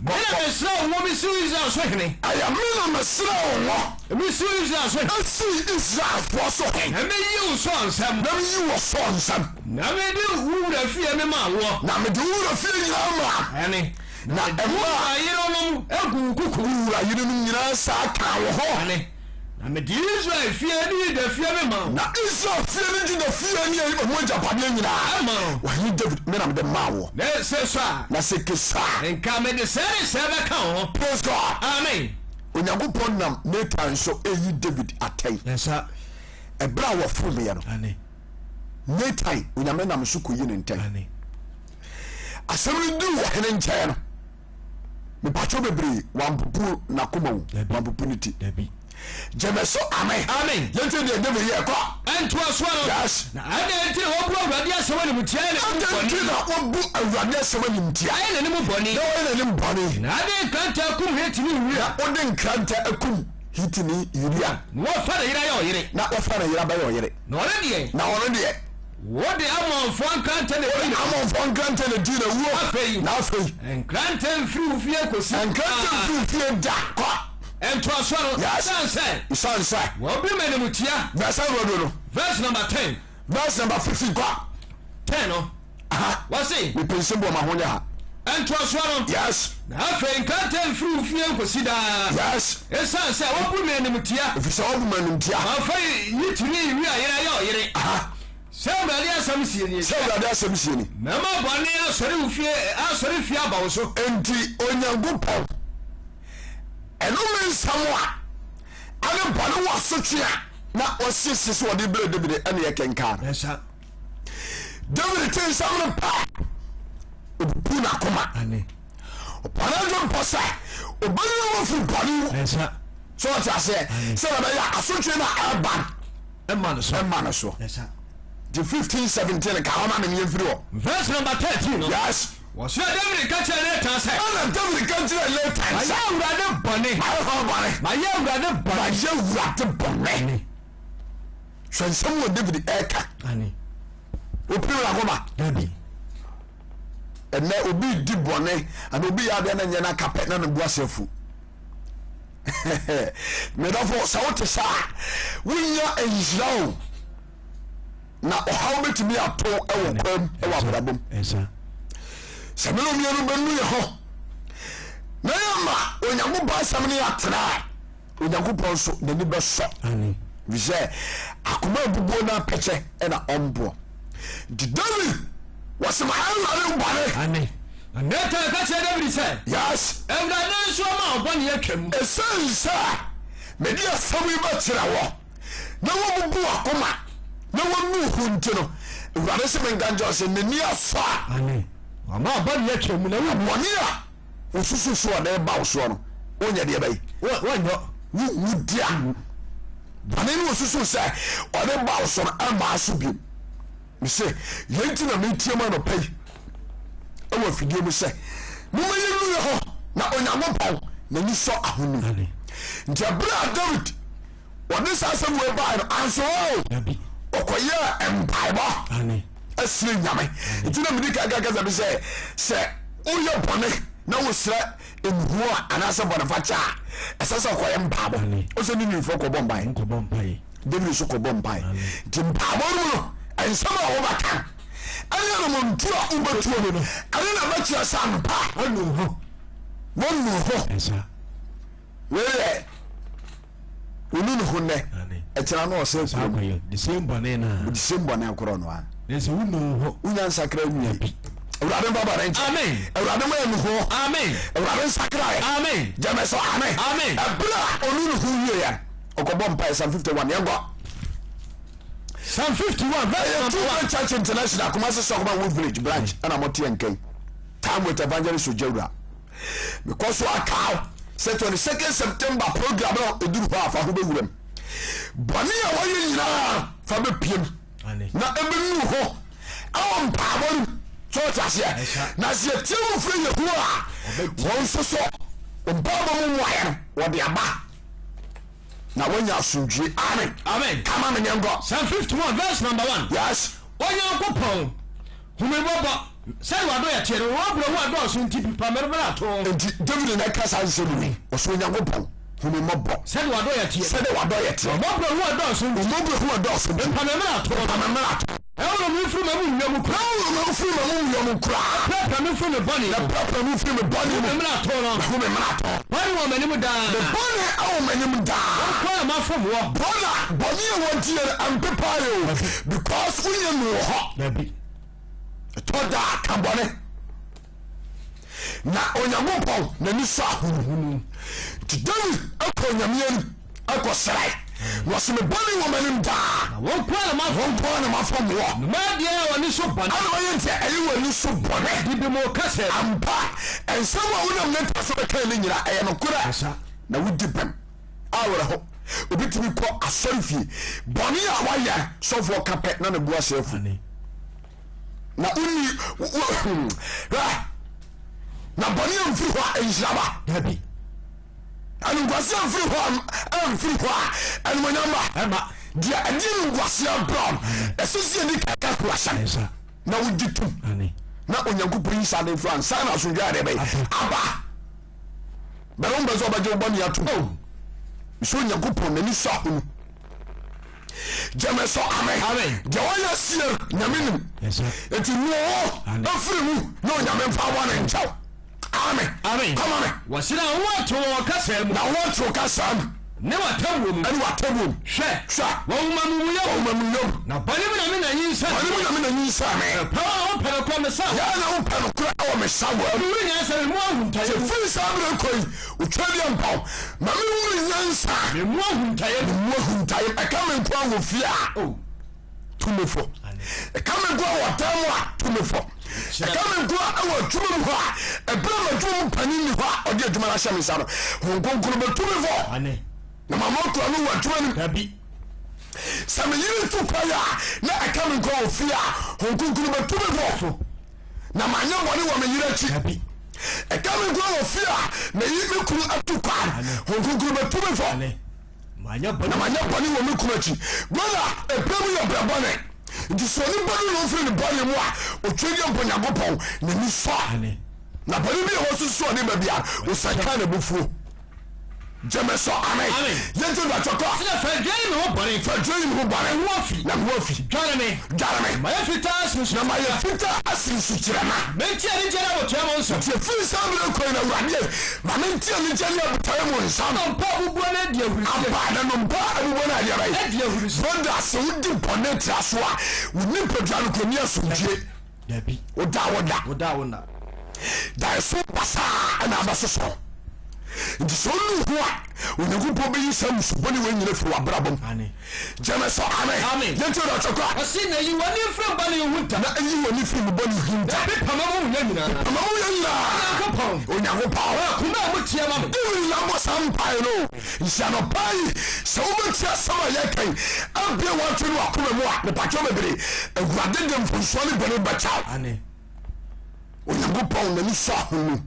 Me na mesrɛ wo ngo mesi Israel so hene. Ɛyɛ me na mesrɛ wo ngo. Mesi Israel so hene. Esi Israelfoɔ so hene. Na meyi wo Saul nsam. Na meyi wo Saul nsam. Na mede wo wura fie memaa woɔ. Na mede wo wura fie nyinaa maa. Ɛne. Na Mede wo ɛmaa. wura yerenom gu wo kuku. Wo wura yerenom nyinaa nsa kaa wo ho. Ɛne. Na mede Israel fie ne Yuda fie mema wo. Na Israel fie ne Juda fie ne emu agyapadeɛ nyinaa. Ama wo. Ɔhene Dawid, me na mede maa woɔ. Na sɛ sua a. Na sɛ kesua a. Nka mede sɛɛ ne sɛɛ bɛka wo ho. Praise God. Amen. Onyankopɔn nam Natan so reyi David atɛn. Yes sir. Ɛberɛ a wɔfomeɛ no. Amen. Natan, Onyame nam so kɔyi ne ntɛn. Amen. Asɛm no duu ɔhene nkyɛn no. Mepakyɛw bebree, wampopo n'akoma o, wampopo ne ti. Dabi. Gyeme so amen. Amen. Yɛntie deɛ David yɛ kɔ. Ɛntoasoɔ no. Yes. Na adɛn nti na wɔbu Awurade asɛm animtia yɛ n'anim Adɛn bɔne? nti na wɔbu Awurade asɛm animtia? Ayɛ n'anim bɔne. Na wɔyɛ n'anim bɔne. Na ade nkrantɛ akum Hetini Uria. Na wode nkrantɛ akum Hetini Uria. Na wɔfa ne yere ayɛ ɔyere. Na wɔfa ne yere abɛyɛ ɔyere. Na ɔno deɛ. Na ɔno deɛ. Wode Amonfoɔ nkrantɛ na ɛdii n'awuo. Amonfoɔ nkrantɛ na ɛdii n'awuo. Afei. Na afei. Nkrantɛ mfiri wo fie kɔsi daa. Nkrantɛ mfiri wo fie da. Kɔ. Ntoasoɔ no. Yes. Ɛsiane sɛ. Ɛsiane sɛ. Wɔabu me animtia. Verse aduonu no. Verse number 10. Verse number 15 kɔ. 10 no. Aha. Wɔse. Mepɛ nsɛm bɔ ma ho nyɛ ha. Ntoasoɔ no. Yes. Na afei nkrantɛ mfiri wo fie nkɔsi daa. Yes. Ɛsiane sɛ wɔbu me animtia. Ɛfiri sɛ wɔbu me animtia. Wɔafa Yitrini Uria yere ayɛ ɔyere. Aha. Sɛ Awurade asɛm sie nie. Sɛ Awurade asɛm sie ni. Mɛma bɔne asɔre wo fie, asɔre fie aba wo so. Enti Onyankopɔn, ɛnome nsɛm a ɛne bɔne wɔ asotwe a na wasiesie sɛ ɔde brɛ David ɛne yɛkenkan no. Yes, sir. David te nsɛm no pɛ, obubu n'akoma. Ɔbɔ n'adwene pɔ sɛ ɔbɛyi no afiri bɔne mu. So ɔte aseɛ? Sɛ ɛbɛyɛ a asotwe no a ɛreba no ɛma no so. Ɛma no so. Nti 15 17 ka hɔ ma me ne yɛmfiri hɔ. Verse number 13 no. Yes. Wɔsɛ David ka kyerɛ Natan sɛ. Ɛna David ka kyerɛ Natan sɛ. Mayɛ Awurade bɔne. Mayɛ hɔn bɔne. Mayɛ Awurade bɔne. Mayɛ Awurade bɔne. Hwɛ nsɛm wɔ David ɛka. Wopere wura kɔma. Dabi. Ɛnɛ obi di bɔne ana obi yɛ adeɛ na nyɛ n'aka pɛ na ne bu ase afu. Medɔfo sɛ wote saa wonya nhyira o na ɔhaw bɛtumi ato wɔ kwam wɔ abrabɔ mu. Sɛ mene mmienu bɛnu yɛ ho na yɛma Onyankopɔn asɛm no yɛatena a Onyankopɔn nso n'ani bɛsɔ efisɛ akoma abubuo no apɛkyɛ na ɔmboɔ. Nti David. Wɔse mayɛ Awurade wo bɔne. Aane. Na Natan ka kyerɛɛ Dawid sɛ. Yes. Awurade nso ama wo bɔne atwam. Ɛsiane sɛ mede asɛm yi bɛkyerɛ wo, na woabubu w'akoma, na woanu wo ho nti no, Awurade se menka nkyerɛ wo sɛ, n'ani asɔ a. Aane. Wama wo bɔne atwam, na wonwu. Bɔne a wosusu sɛ ɔde reba wo soɔ no, wonyɛ deɛ bɛyi. Wonyɔ. Wonwu dea. Bɔne no wosusu sɛ ɔde ba wo so no, ɛmmaa so bio. Mese, yei nti na meteam anɔpa yi wɔ afidie mu sɛ, momma yɛnnu yɛ hɔ na Onyankopɔn n'ani sɔ ahonu. Nti ɛberɛ a David wɔde saa asɛm wei baeɛ no, anso o, ɔkɔyɛɛ mpaebɔ asrɛ Nyame. Nti na medi kan kasa bi sɛ, sɛ woyɛ bɔne na wosrɛ nhuo a anaasɛ bɔnefakyɛ a, ɛsɛ sɛ ɔkɔyɛ mpaebɔ. Wosɛ ne nimfoɔ kɔbɔ mpae. David nso kɔbɔ mpae. Nti mpaebɔ no mu no, nsɛm a wobɛka ɛne anammɔntuo a wobɛtuo no, ɛne na bɛkyerɛ sɛ ampa wanu ho. Wanu ho. Wei yɛ wonu ne ho nnɛ, ɛkyena na ɔsɛ kurom. The same bɔne na. The same bɔne korɔ no a. Na sɛ wonu ho. Wonya nsakra nwie. Awurade mfa bɔne nkyɛ. Amen. Awurade ma yɛnu ho. Amen. Awurade nsakra yɛ. Amen. Gyeme so amen. Amen. Ɛberɛ a ɔnu ne ho wieɛ. Ɔkɔbɔ mpae Psalm 51 yɛnkɔ. Psalm 51 verse Ɛyɛ number True 1. Vine Church International Kumasi Sɔkoma Wood Village branch ɛna mo teɛ nkan. Time with Evangelist Ojawura. Mekɔ so akaw sɛ 22nd September program no ɛduru hɔ a fa ho bɛwuram. Bɔne a wɔyɛ nyinaa fa bɛpiem na ɛbɛnu hɔ ɛwɔ mpaabɔ no mu. So ɔte aseɛ? Na sɛ yɛtie mu frɛ Yehowa a wɔn nso so mpaabɔ mu mmuaeɛ no wɔde aba. Na wanya asomdwie. Amen. Amen. Kama me nyɛnkɔ. Psalm 51 verse number 1. Yes. Onyankopɔn, hu me mmɔbɔ, sɛdeɛ w'adɔeɛ teɛ no, wo mmɔborɔhunu a ɛdɔɔso nti, pepa me mmarato. Nti David na ɛka saa nsɛm yi. Ɔsɛ Onyankopɔn, hu me mmɔbɔ. Sɛdeɛ w'adɔeɛ teɛ. Sɛdeɛ w'adɔeɛ teɛ. Wo mmɔborɔhunu a ɛdɔɔso nti. Wo mmɔborɔhunu a ɛdɔɔso nti. Pepa me mmarato. Pepa me mmarato. Na woro me mfiri m'amumuyɛ mu koraa. Na woro me mfiri m'amumuyɛ mu koraa. Na prapra me mfiri me bɔne mu. Na prapra me mfiri me bɔne mu. Hu me mmarato no. Na hu me mmarato. Bɔne wɔ m'anim daa. Me bɔne wɔ m'anim daa. Wo nko ara na mafom woɔ. Brother, bɔne a wɔdiɛ no ɛmpepaeɛ o. Because wonyɛ nu wɔ hɔ. Dabi. Ɛtɔ da a, ka bɔne. Na Onyankopɔn n'ani sɔ ahonuhunu. Nti David kɔ Onyame anim kɔ srɛe. Na ɔse me bɔne wɔ m'anim daa. Na wo nko ara na mafom. Wo nko ara na mafom woɔ. Na m'adeɛ a w'ani so bɔne. Ana ɔyɛ nti a ɛyɛ w'ani so bɔne. Didi mo kasa mu. Ampa, nsɛm a wonam ne nta so bɛkae no nyina ɛyɛ nokorɛ. Na wodi bem. Awerɛho. Obi tumi kɔ asɔrefie, bɔne a wayɛ no, sɔfoɔ ka pɛ na ne bo ahyɛ afu. Na wonni hwɛ na bɔne amfiri hɔ a nhyira ba. Dabi. Animguaseɛ amfiri hɔ a amfiri hɔ a animonyam ba. Ɛma. Deɛ ɛde animguaseɛ brɛ no, ɛsɛ sɛ yɛdi kan ka ho asɛm na wogye tom na Onyankopɔn yi saa de mfiri ansa na asomdwoeɛ adeɛ bɛyɛ aba. Bɛrɛ wo mpɛ sɛ ɔbɛgye wo bɔne atom. Oh. Sɛ Onyankopɔn n'ani sɔ ahonu. Gyeme sɔ amen. Deɛ ɔyɛ sie Nyame nim. Eti nuo efiri mu na Onyame nfa bɔne nkyɛw. Amen. Amen. Kɔma me. Wɔsi na wɔn ato wɔn kasa mu. Na wɔn ato kasa mu. Ne w'atemmuo mu. Ɛne w'atemmuo mu. Hwɛ. Hwɛ. Wɔn nwoma mu yɛ. Wɔn nwoma mu yɛ mu. Na bɔne mu na me na nyinsɛn. Bɔne mu na me na nyinsɛn me. Pɛ a wopɛ no korɛ me sa. Yɛn na wopɛ no korɛ wɔ me sa wɔ. Mewuri nyansa me mu ahuntaeɛ mu. Sɛ firi saa berɛ kɔ yi, otwa deɛ mpaw. Ma me wuri nyansa. Me mu ahuntaeɛ mu. Me mu ahuntaeɛ mu. Ɛka me nko wɔ fie a. Oh. Tu me fo. Ɛka me nko wɔ dan mu a, tu me fo. Ɛka me nko wɔ adwuma mu hɔ a, ɛberɛ ma adwuma mu panin ni hɔ a ɔde adwuma no ahyɛ me nsa no, Honhom Kronkron bɛtu me fo. Na mama ɔkura no wɔ adwuma no mu. Dabi. Sɛ me yere tu kwan a, na ɛka me nko wɔ fie a, Honhom Kronkron bɛtu me fo. Na manyɛ bɔne wɔ me yere akyi. Dabi. Ɛka me nko wɔ fie a, me me kunu atu kwan, Honhom Kronkron bɛtu me fo. Manyɛ bɔne. Na manyɛ bɔne wɔ me kunu akyi. Brother, ɛberɛ mu yɛ berɛ bɔne. Nti sɛ onipa no na ɔfiri ne bɔne mu a, ɔtwa deɛ mpo Nyankopɔn n'ani sɔ. Na bɔne bi a wɔsusu ɔde ba bia, ɔsan ka n'abufuo. Gyeme sɔ amen. Yɛnti mpakyɛ kɔ. Sɛ fa dwai me ho bɔne. Fa dwai me ho bɔne. Na me ho afi. Na me ho afi. Dware me. Dware me. Na mayɛ fitaa asene Na mayɛ fitaa asene sukyerɛma. Mente anigyeɛ ne abotoyɛ mu nsɛm. Nti ɛfiri saa berɛ kɔ yi na Awurade ma mente anigyeɛ ne abotoyɛ mu nsɛm. Nnompe a abubuo no adi ahurisie. Ampa na nnompe a abubuo no adeɛ bɛyɛ. Adi ahurisie. Brother, sɛ wodi bɔne tra so a, wo nipadua no kɔ ni asomdwie. Dabi. Woda a woda. Woda a wonna. Daeso basaa ɛna abɛsosɔ. Nti sɛ wonu ho a, Onyankopɔn bɛyi saa mmusu bɔne wei nyina firi w'abrabɔ mu. Gyeme so amen. Yɛntie deɛ ɔkyɛ kɔ. Ɔse na yi w'ani mfiri me bɔne ho nta. Na yi w'ani firi me bɔne ho nta. Na pepa m'amumuyɛ nyinaa. Pepa m'amumuyɛ nyinaa. Onyankopɔn. Onyankopɔn. Bɔ akoma a emu teɛ ma me. David na abɔ saa mpae no. Nti anɔpa yi sɛ wobɛtie asɛm a yɛka yi abue w'adwene ne w'akoma mu a, mepakyɛw bebree, Awurade de mfomsoɔ ne bɔne bɛkyɛ wo. Aane. Onyankopɔn n'ani sɔ ahonu.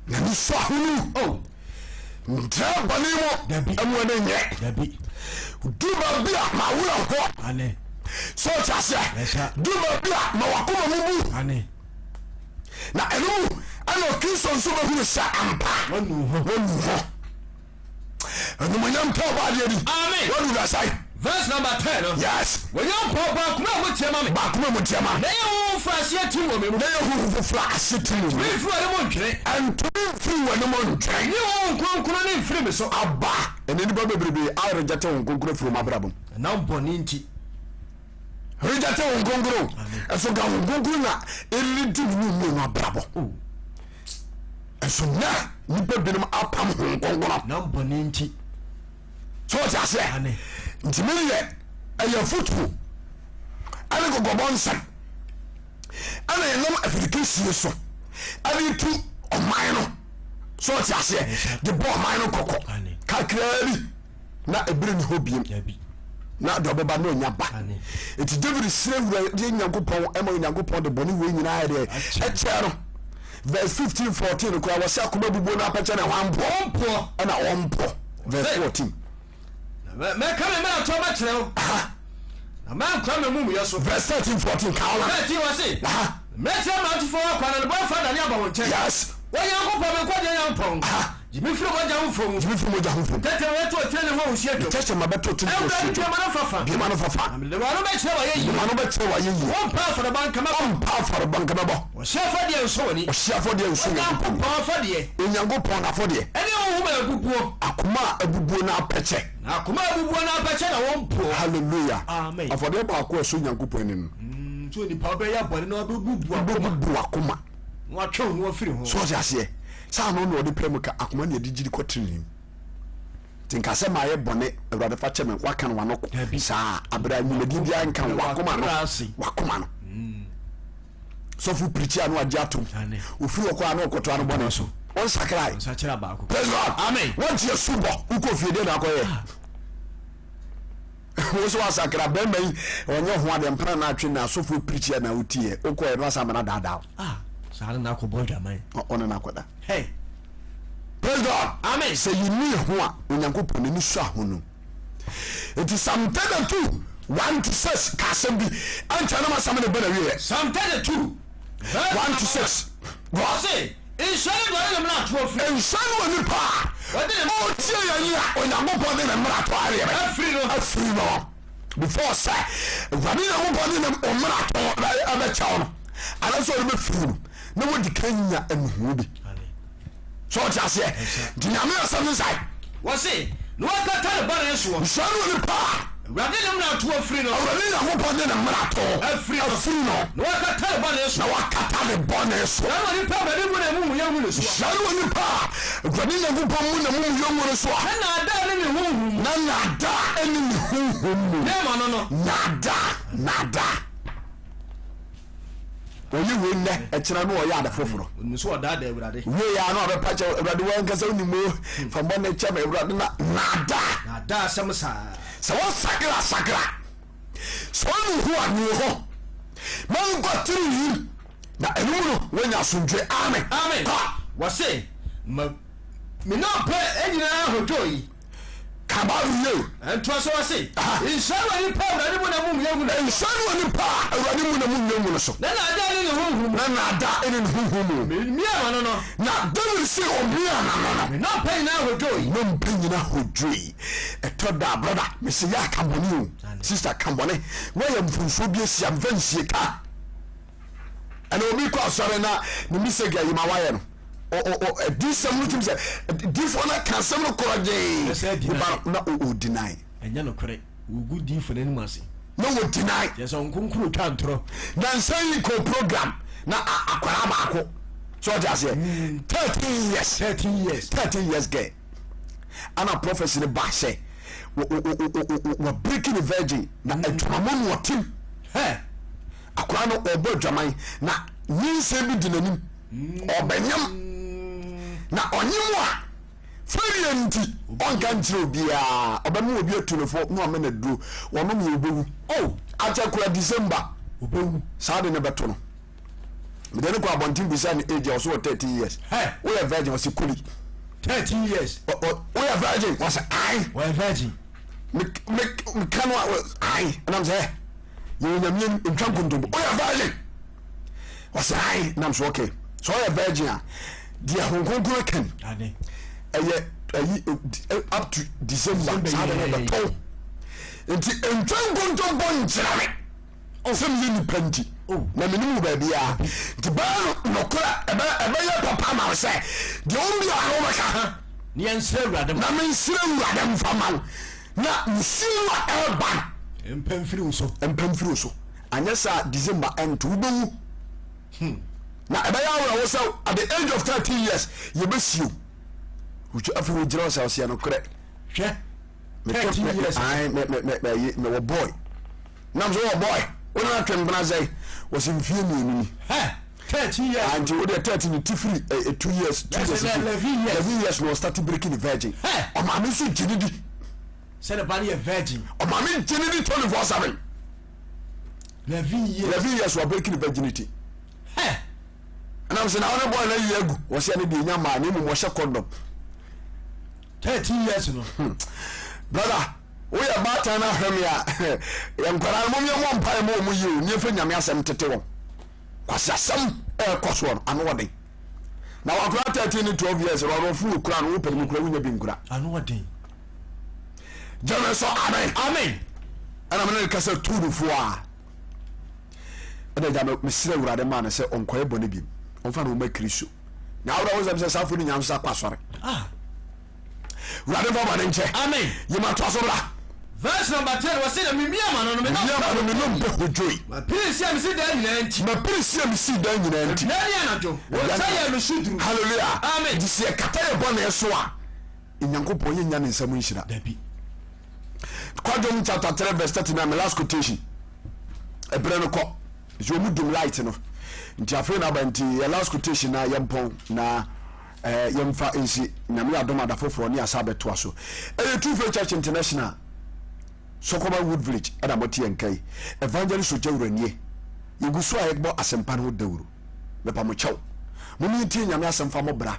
N'ani sɔ ahonu. Oh. Ntra bɔne mu. Dabi. Ɛmu ɛne nyɛ. Dabi. Du baabi a ma werɛ hɔ. Aane. Sɛ ɔte aseɛ. Yes, sir. Du baabi a ma wakoma mu bu. Aane. Na ɛno mu ɛna Kristo nso bɛhunu sɛ ampa. Wanu ho. Wanu ho. Animuonyam nka ɔbɔadeɛ din. Amen. Wadu verse ayi. Verse number 10 no. Yes. Onyankopɔn bɔ akoma a mu teɛ ma me. Bɔ akoma mu teɛ ma me. Na ɛyɛ honhom foforɔ aseɛ tim wɔ me mu. Na ɛyɛ honhom foforɔ aseɛ tim wɔ me mu. Ntumi mfiri w'anom ntwene. Ntumi mfiri w'anom ntwene. Nyi honhom kronkron no mfiri me so. Aba. Ɛnɛ nnipa bebrebe aregyɛte honhom kronkron afiri wɔn abrabɔ mu. Ɛnam bɔne nti. Rejecte honhom kronkron. Ɛso nka honhom kronkron na ɛredi ne mu mmienu abrabɔ. Oh. Ɛso nɛ nnipa binom apam honhom kronkron. Nam bɔne nti. So ɔte aseɛ? Nti me deɛ ɛyɛ fotuo ɛne kɔkɔbɔ nsɛm ɛna yɛnam afidikɛsie so ɛde tu ɔman no. So ɔte aseɛ? De bɔ ɔman no kɔkɔ kakraa bi. Na ebere ni hɔ biem na deɛ ɔbɛba na ɔnya ba. Nti David srɛ Awurade Nyankopɔn ɛma Onyankopɔn de bɔne wei nyinaa deɛ ɛkyɛɛ no. Verse 15 14 koraa wɔsɛ akoma bubuo no apɛkyɛ na hwan mpoɔ ɛna ɔmpoɔ. Verse 14. Mɛka me mmarato makyerɛ wo na mankora m'amumuyɛ so. Verse 13 14 ka ɔma. 13 wɔ se. Mɛkyerɛ mmerantefoɔ w'akwan na nnebɔneyɛfoɔ adane aba wo nkyɛn. Yes. Onyankopɔn, me nkwagyeɛ Nyankopɔn. Gye me firi mogya ho fɔ mu. Gye me firi mogya ho fɔ mu. Tɛkyerɛma bɛto ɔteneneefoɔ ahosuo dwom. Tɛkyerɛma bɛto ɔteneneefoɔ ahosuo dwom. Awurade, bue m'ano fafa. Bue m'ano fafa. Na mede m'ano bɛkyerɛ w'ayɛyie. Mede m'ano bɛkyerɛ w'ayɛyie. Wompɛ afɔrebɔ anka mɛbɔ. Wompɛ afɔrebɔ anka mɛbɔ. Ɔhyeɛ afɔdeɛ nsɔ w'ani. Ɔhyeɛ afɔdeɛ nsɔ Onyankopɔn ani. Onyankopɔn afɔdeɛ. Onyankopɔn n'afɔdeɛ. Ɛne honhom a abubuo. Akoma a abubuo na apɛkyɛ. Na akoma a abubuo na apɛkyɛ na wɔmpoɔ. Hallelujah. Amen. Afɔdeɛ baako a ɛsɔ Onyankopɔn ani no. Sɛ onipa wobɛyɛ bɔne na wobɛbubu akoma. Wobɛbubu akoma. Na watwe wo ho afiri ho. So ɔte aseɛ? Sɛ ano na ɔde pɛ mu ka akoma na yɛde gyidi kɔ trenee mu. Nti nka sɛ mayɛ bɔne, Awurade fa kyɛ me, waka no wano saa abere a nnwumadie biara nka ho, wakoma no, wakoma no. Sɔfo pirikyi ano agye atom, ofiri hɔ kɔ ano ɔkɔto ano bɔne so. Ɔnsakrae. Praise God. Amen. Wɔnte asu bɔ, wokɔ fie deɛ na akɔyɛ. Ah. Wo so wasakra bɛrima yi ɔnyɛ ho adeɛ mpena na atwe na asɔfoɔ pirikyi a na wotiiɛ wokɔɛ no asa amana daadaa ah saa ne na akɔbɔ adwaman ɔne na akɔda. Hey. Praise God. Amen. Sɛ yɛni ho a Onyankopɔn n'ani sɔ ahonu. Nti Psalm 32 1 to 6 ka asɛm bi ɛnkyɛ na masɛm ne bɛ na wieɛ. Psalm 32 verse 1 to 6. Go. Ɔse nhyira ne deɛ ɔde ne mmarato afiri. Nhyira ne onipa a ɔtie yɛn yi a Onyankopɔn de ne mmarato adeɛ bɛ afiri no. Afiri no. Before sɛ Awurade Nyankopɔn de ne mmarato ɛbɛkyɛw no anaasɛ ɔde bɛfiri no na wadi kan nya nnuhu bi. So ɔte aseɛ? Nti Nyame asɛm ne sɛn? Wɔse, na wakata ne bɔne soɔ. Nhyira ne onipa a. Awurade ne mmarato afiri no. Awurade Nyankopɔn de ne mmarato. Afiri no. Afiri no. Na wakata ne bɔne so. Na wakata ne bɔne so. Nhyira ne onipa a Awurade mu n'amumuyɛ ngu ne soɔ. Nhyira ne onipa a Awurade Nyankopɔn mu n'amumuyɛ ngu ne soɔ. Na nnaadaa nni ne honhom mu. Na nnaadaa nni ne honhom mu. Na ɛma no no. Nnaadaa, nnaadaa. Ɔyɛ wei nnɛ, ɛkyena no ɔyɛ ade foforɔ. Onim sɛ ɔdaadaa Awurade. Wie yɛ ano abɛpa kyɛw, Awurade wankasa wonim o, fa bɔne kyɛ me Awurade na naadaa. Naadaa asɛm saa. Sɛ wɔsakra sakra, sɛ ɔnu ho a nu ho, ma nkɔ tirinwi na ɛno mu no woanya asomdwe. Amen. Amen. Kɔ. Wɔse ma me nnompe nyinaa hodwo yi. Ka Bible yie. Ɛntoa so ɔse, Nhyira ne onipa a Awurade mu na amumuyɛ ngu no so. Nhyira ne onipa a Awurade mu na amumuyɛ ngu no so. Na nnaadaa nni ne honhom mu. Na nnaadaa nni ne honhom mu. Memiaa m'ano no. Na Dawid se ɔmiaa n'ano no. Me nnompe nyinaa hodwoe. Me nnompe nyinaa hodwoe. Ɛtɔ da a, brɔda, mese yɛ a ka bɔne o. Sista, ka bɔne. Woayɛ mfomsoɔ bi asia, mfa nsie, ka. Ɛna obi kɔ asɔre na ne mistake ayi ma wayɛ no. Adiyisɛm no tumi sɛ diifoɔ no aka asɛm no korɔgyee Ɛsɛ nipa no na ɔdinae. Ɛnyɛ nokorɛ, wɔgu diifoɔ no anim ase. Na wɔ deny. Kyerɛ sɛ nkonkoro twa ntorɔ. Nansa yi kɔ program na akwaraa baako so ɔte aseɛ 13 years. 13 years. 13 years girl ana prophecy no ba sɛ wɔ breaking the virgin na adwamamɔ no ɔtem. Hɛ. Akwaraa no ɔbɔ adwaman na nyinsɛn bi di n'anim, ɔbɛnyam na ɔnyem a fɛreɛ nti ɔnka nkyerɛ obiara, ɔbɛma obi atu ne fo na ɔma no aduro wɔnom yɛ ɔbɛwu. Oh. Akyɛ kora December ɔbɛwu. Saa de ne bɛto no, mede ne kɔ abɔnten bisa ne age a ɔso wɔ 13 years. Hɛ. Woyɛ virgin? Ɔsɛ koli. 13 years. Woyɛ virgin? Ɔsɛ ae. Wɔyɛ virgin. Meka no a ae, ɛnam sɛ yɛwɔ nyameɛ ntwa nkontompo. Woyɛ virgin? Ɔsɛ ae. Nam so okay, sɛ ɔyɛ virgin a deɛ Honhom Kronkron kan Ane. Ɛyɛ ɛyi up to December saa de no bɛtɔn nti ntwa nkontompo nkyerɛ me sɛ meyɛ nipa nti na menim wo baabiaa nti bɛyɛ no nɔkorɛ, ɛbɛyɛ papa ma wo sɛ deɛ wɔn biara no wobɛka. Ne yɛnsrɛ Awurade ma. Na mensrɛ Awurade mfa ma wo na musuo no a ɛreba no mpɛ mfiri wo so. Mpɛ mfiri wo so, anyɛ saa December ɛnto wobɛwu na ɛbɛyɛ awerɛho sɛ at the age of 13 years yɛbɛsio. Afei wogyina hɔ sɛ ɔseɛ nokorɛ. Hwɛ, 13 years. Mewɔ boy nam sɛ wɔ boy wone no atwe mpena sɛ wɔsɛ mfie 2 ni. Hɛ, 13 years. Ah, nti wodeɛ 13 ne ti firi 2 years, 2 years, 11 years. 11 years na ɔstart breaking the virgin. Hɛ. Ɔmaame nso gye ne di. Sɛ ne ba no yɛ virgin. Ɔmaame gye ne di 24/7. 11 years. 11 years wa breaking the virginity. Hɛ. Ɛnam sɛ na wone boy no ayi agu wɔsɛ ne deɛ nya maa na mmom wɔhyɛ condom. 13 years no. Brother, woyɛ baatan no ahwɛ me a, yɛ nkwadaa no mom yɛmmɔ mpaeɛ ma ɔmu yie o, ne yɛmfa Nyame asɛm tete wɔn. Kwasi asɛm ɛrekɔ soɔ no ano ɔden na wakora 13 ne 12 years ɔrɔfo wɔ kura no wopɛ no mu kura wonya bi nkura. Ano ɔden. Gyeme so amen. Amen. Ɛna mene ne kasa tu no foɔ a ɛna gya mesrɛ Awurade maa no sɛ ɔnkɔyɛ bɔne bi, ɔmfa ne ho ma Kristo na awura wo nsɛm sɛ saafo no nya nso akɔ asɔre. Ah. Wurade mfa bɔne nkyɛ. Amen. Yima toa so bra. Verse number 10, wɔse na memia m'ano no, me Mia ma no me nom bɛ hodwoe. Mapiri si a mesi dan nyinaa nti. Mapiri si a mesi dan nyinaa nti. Awia ne anadwo, wo nsa yɛ me so duru. Hallelujah. Amen. Nti sɛ yɛkata yɛ bɔne so a, Nyankopɔn yɛnya ne nsam nhyira. Dabi. Kwadwom chapter 3 verse 39, my last quotation. Ɛberɛ no kɔ. Nti wɔn dum light no. Nti afei na aba nti yɛ last quotation na yɛmpɔn na eh, yɛmfa nsi. Nyame yɛ adom ada foforɔ ne asa abɛtoa so. Ɛyɛ True Faith Church International, Sɔkɔba Wood Village ɛna mote yɛn nka yi. Evangelist Ogya Wuranie. Yɛgu so a yɛbɔ asɛmpa no ho dawuro. Mepa mo kyɛw. Mom yɛntie Nyame asɛm fa mo bra.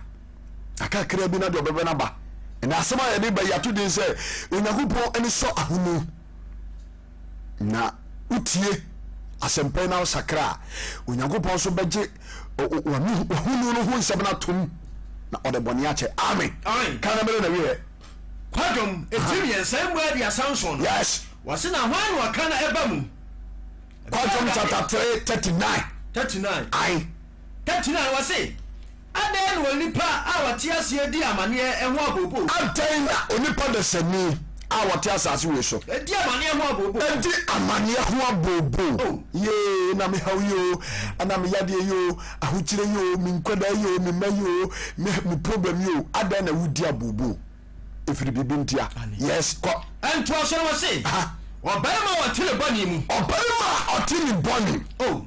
Kakra bi na deɛ ɔbɛbɛ no aba. Ɛna asɛm a yɛde ba yi ato din sɛ Onyankopɔn ani sɔ ahonu. Na wotie asɛmpa yi na wosakra a, Onyankopɔn nso bɛgye wahonu no ho nsɛm no atom na ɔde bɔne akyɛ. Amen. Amen. Ka na mene na wieɛ. Kwadwom eti 3 mu 37 no. Yes. Wɔse na hwan na ɔka na ɛba mu? Kwadwom chapter 3 39. 39. Ae. 39 wɔse, Adɛn na onipa a ɔte aseɛ di amaneɛ ho abooboo? Adɛn na onipa dasani a ɔte asase wei so. Di amaneɛ ho abooboo. Di amaneɛ ho abooboo. Oh. Yee, na me haw yi o, ɛna me yadeɛ yi o, ahokyerɛ yi o, me nkwadaa yi o, me mma yi o, me problem yi o, adɛn na wodi abooboo? Ɛfiri biribi ntia. Yes, kɔ. Ɛntoa so no wɔse, ɔbarima a ɔte ne bɔne mu. Ɔbarima a ɔte ne bɔne. Oh.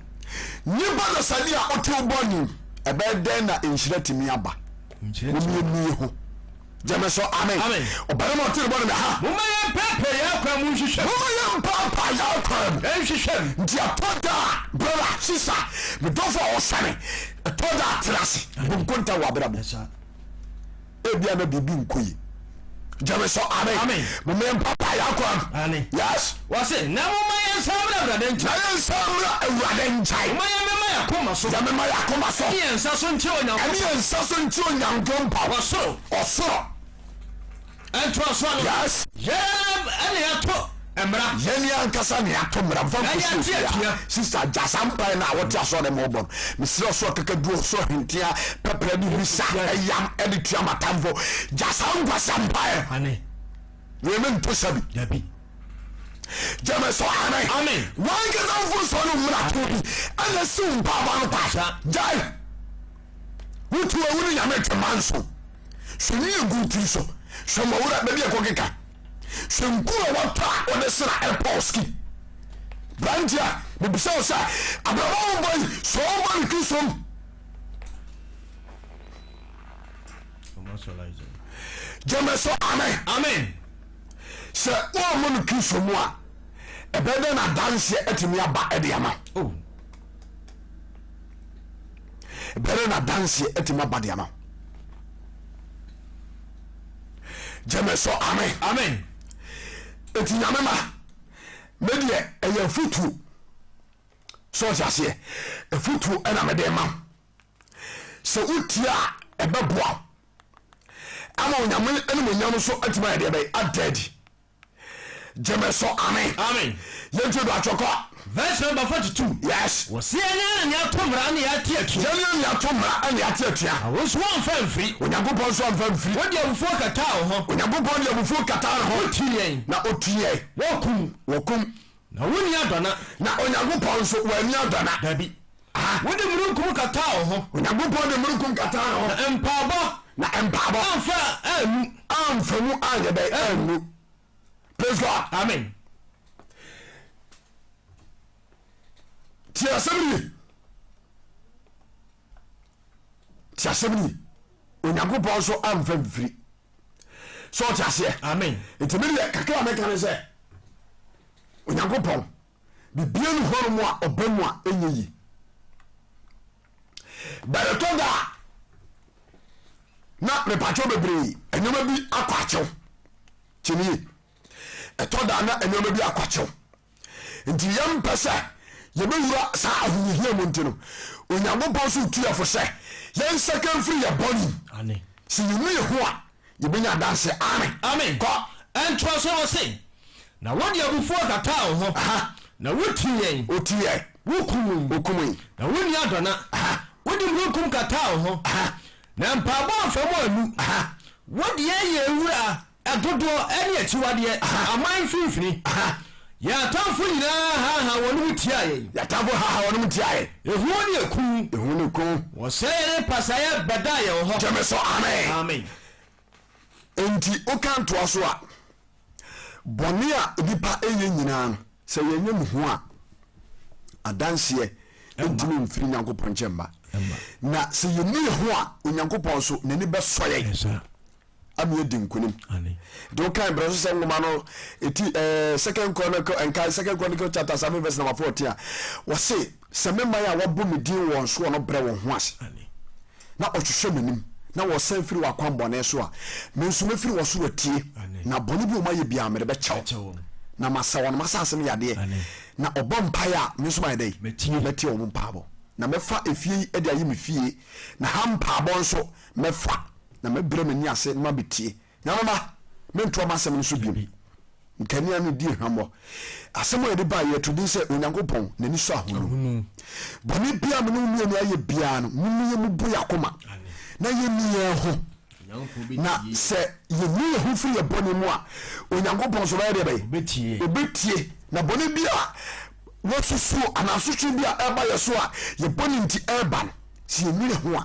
Nipa dasani a ɔte wo bɔne mu, ɛbɛyɛ dɛn na nhyira tumi aba? Momiemie ho. Gyeme so amen. Ɔbarima a ɔte ne bɔne mu, ha. Momma yɛmpaapae yɛn akwan mu nhwehwɛ mu. Momma yɛmpaapae yɛn akwan mu. Nhwehwɛ mu. Nti ɛtɔ da a, brother, sister, me dɔfo a ɔhwɛ me, ɛtɔ da a tena ase, bu nkonta wɔ abrabɔ. Ebia na biribi nkɔ yi. Gyeme so amen. Amen. Momma yɛmpaapae yɛn akwan mu. Aane. Yes. Wɔse, na momma yɛnsan mmra Awurade nkyɛn. Na yɛnsan mmra Awurade nkyɛn. Momma yɛmmema yɛn akoma so. Yɛmmema yɛn akoma so. Ɛne yɛn nsa so nkyerɛ Onyankopɔn. Ɛne yɛn nsa so nkyerɛ Onyankopɔn. Ɔsoro. Ɔsoro. Ntoasoɔ no. Yes. Yɛn ɛna yɛato mmara. Yɛn ankasa na yɛato mmara. Mfa nkɔsi obiara. Sister, gya saa mpae no a wote asɔre dɛm ɔbɔ no. Mesrɛ ɔsoro akakaduro, ɔsoro ahentea, pɛprɛ ne wisa, ɛyam ɛde tua m'atamfo. Gya saa nkwasea mpae no. Ane. Wei mento sa bi. Dabi. Gyeme so amen. Amen. Wankasa mfomsoɔ no mmarato bi ɛna siw mpaabɔ no kwa. Gyae. Wotu awu no nyame twe ma nso. Hwɛ nwi egu tiri so. Hwɛ mmɔwura baabi ɛkɔ keka. Hwɛ nku a wɔtɔ a wɔde sra ɛpɔw ski. Branti a mebisa wo sɛ abrabɔ wo bɔ yi sɛ wɔbɔ ne Kristo mu. Gyeme so amen. Amen. Sɛ woammɔ no Kristo mu a, ɛbɛyɛ dɛn na adanseɛ atumi aba de ama? Oh. Ɛbɛyɛ dɛn na adanseɛ atumi aba de ama? Gyeme so amen. Amen. Eti nyame ma me deɛ ɛyɛ afutuo sɛ ɔte aseɛ afutuo ɛna mede ma sɛ wotie a ɛbɛboa ama onyame animonyam nso atumi ayɛ deɛ bɛyɛ ada adi gyeme so amen amen yɛntie do atwɔkɔ verse number 42 yes wɔsi yɛne na yɛato mmara ne yɛate atua yɛne na yɛato mmara ne yɛate atua na wo nso woamfa mfiri onyankopɔn nso amfa mfiri wode abufuo kataa wo ho onyankopɔn de abufuo kataa ne ho wotii yɛn na ɔtii yɛn wɔkum wɔkum na wonni adɔna na onyankopɔn nso wanni adɔna dabi Aha. Wode mununkum kataa wo ho. Onyankopɔn de mununkum kataa ne ho. Na mpaabɔ. Na mpaabɔ. Amfa annu. Amfa mu anyɛ dɛ annu. Praise God. Amen. Tie asɛm ni. Tie asɛm ni. Onyankopɔn nso amfa mfiri. Sɛ ɔte aseɛ. Amen. Nti mi deɛ kakra mɛka ne sɛ Onyankopɔn Bibia ni hɔnom a ɔba mu a ɛnyɛ yie. Bɛrɛtɔ da a na mepakyɛw bebree nneɛma bi akɔ akyɛw kyɛnie ɛtɔ da na nneɛma bi akɔ akyɛw nti yɛmpɛ sɛ yɛbɛwura saa ahohiahia mu nti no Onyankopɔn so tu yɛfo sɛ yɛnsɛka mfiri yɛ bɔne mu sɛ yɛnu yɛ ho a Yɛbɛnya adanseɛ. Amen. Amen. Kɔ. Ɛntoa so no se, Na wode abufuo kataa wo ho, Aha. na wotii yɛn. Wotii yɛn. Wokum. Wokum yɛn. Na wonni adɔna. Aha. Wode mununkum kataa wo ho. Aha. Na mpaebɔ amfa mu annu. Aha. Wode yɛn yɛɛ wura dodoɔ ne akyiwadeɛ, aman mfimfini. Aha. Yɛn atamfo nyinaa haahaa wɔn mu tiaa yɛn. Yɛn atamfo haahaa wɔn mu tiaa yɛn. Ehu ne eku. Ehu ne eku. Wɔsɛeɛ ne pasaeɛ bɛdaa yɛn hɔ. Gyeme so amen. Amen. Enti woka ntoa so a, bɔne a nnipa yɛ nyinaa no, sɛ yɛnyɛ ne ho a, adanseɛ ntumi mfiri Nyankopɔn nkyɛn mma. Na sɛ yɛnu yɛn ho a, Onyankopɔn nso n'ani bɛsɔ yɛn. Ama yɛadi nkonim. Nti wokan Berɛsosɛm nwoma no ɛti eh, Second Chronicle, nkae Second Chronicle chapter 7 verse number 14 a, wɔse sɛ me man a wɔabɔ me din wɔn soɔ no brɛ wɔn ho ase na ɔhwehwɛ m'anim na wɔsan firi wɔn akwammɔne so a, me nso mɛfiri wɔ soro atie, na bɔne bi wɔn ayɛ biara mede bɛkyɛ wɔn, na masa wɔn m'asase no yadeɛ. Na ɔbɔ mpaeɛ a, me nso mayɛ dɛn? Mɛtie wɔn mpaebɔ, na mɛfa efie yi de ayɛ me fie, na ha mpaebɔ nso mɛfa. Na mɛbrɛ m'ani ase na mabɛtie. Nyame mma, mentoa m'asɛm no so biom. Nkanea no di hwammɔ. Asɛm a yɛde baeɛ, yɛto din sɛ Onyankopɔn N'ani Sɔ Ahonu. Bɔne biara a me ne wo mmienu ayɛ biara no, momma yɛmmubu yɛn akoma na yɛnnu yɛn ho. Na sɛ yɛnu yɛn ho firi yɛn bɔne mu a, Onyankopɔn nso ɔbɛyɛ deɛ bɛn? Ɔbɛtie. Na bɔne bi a wɔasusuo anaa asotwe bi a ɛreba yɛn so a yɛn bɔne nti ɛreba no, sɛ yɛnu yɛn ho a,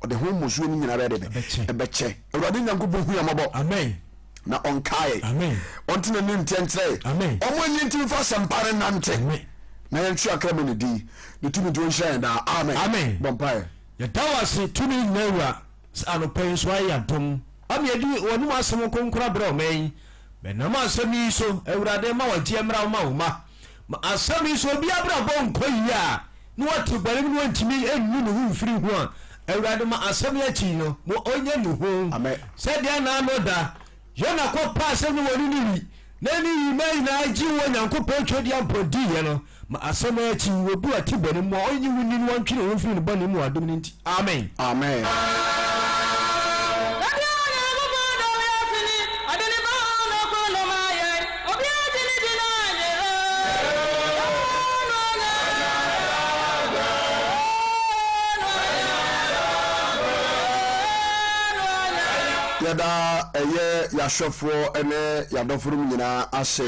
Ɔde ho mmusuo no nyinaa bɛyɛ dɛ bɛ? Ɛbɛkyɛ. Awurade Nyankopɔn hu yɛn mmɔbɔ. Amen. Na ɔnkae yɛn. Amen. Ɔnte n'anim nteɛ nkyerɛ yɛn. Amen. Ɔmo ani ntimi mfa asɛmpa no nnante. Amen. Na yɛntwe akra ma ne din. Ne tumi nti ɔnhyira yɛn daa. Amen. Amen. Bɔ mpaeɛ. Yɛda wo ase tumi nyinaa wura sɛ anɔpa yi nso ayɛ yɛn adom ama yɛde w'anom asɛm kronkron abrɛ ɔman yi. Bɛnam asɛm yi so, Awurade, ma w'agyeɛ mmra wo ma wo mma. Ma asɛm yi so obi abrabɔ nkɔ yie a, na wate bɔne mu na wantumi annu ne ho mfiri ho a, Awurade ma asɛm yi akyi no, ma ɔnya nnuho. Amen. Sɛdeɛ na ano da, Yona kɔ paa asɛm no wɔ Niniwi, na Niniwi mmaa nyinaa gyee wɔ Nyankopɔn Tweaduampɔn diiɛ no, ma asɛm yi akyi yi, obi a ɔte bɔne mu a ɔnnye wo nni no wɔntwe ne ho mfiri ne bɔne mu wɔ adom no nti. Amen. Amen. Sɛdeɛ Onyankopɔn dɔ wiase ni, ɔde ne Ba a ɔdɔ koro no maa yɛn, obiara gye no di no anyera. Yɛda ɛyɛ yɛahwɛfoɔ ne yɛadɔfonom nyinaa ase.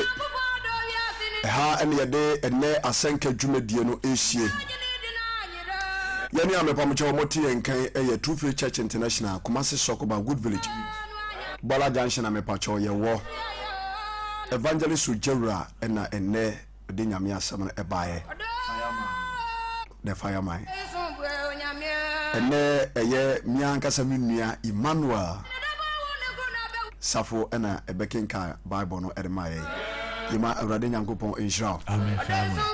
Ɛha ne yɛde ɛnnɛ asɛnka dwumadie no resie. Yɛne a mepamokyɛ wɔn te yɛn nkan yɛ True Faith Church International, Kumasi Sɔkoba, Good Village, Bɔla Junction a mepakyɛw yɛwɔ. Evangelist Ogyawura na ɛnnɛ de Nyame asɛm no ɛbaeɛ. The Fireman. Ɛnnɛ ɛyɛ me ankasa me nua Emmanuel Safo na ɛbɛkenkan Bible no de maa yɛn. Yɛma Awurade Nyankopɔn nhyira wo. Amen, Fireman.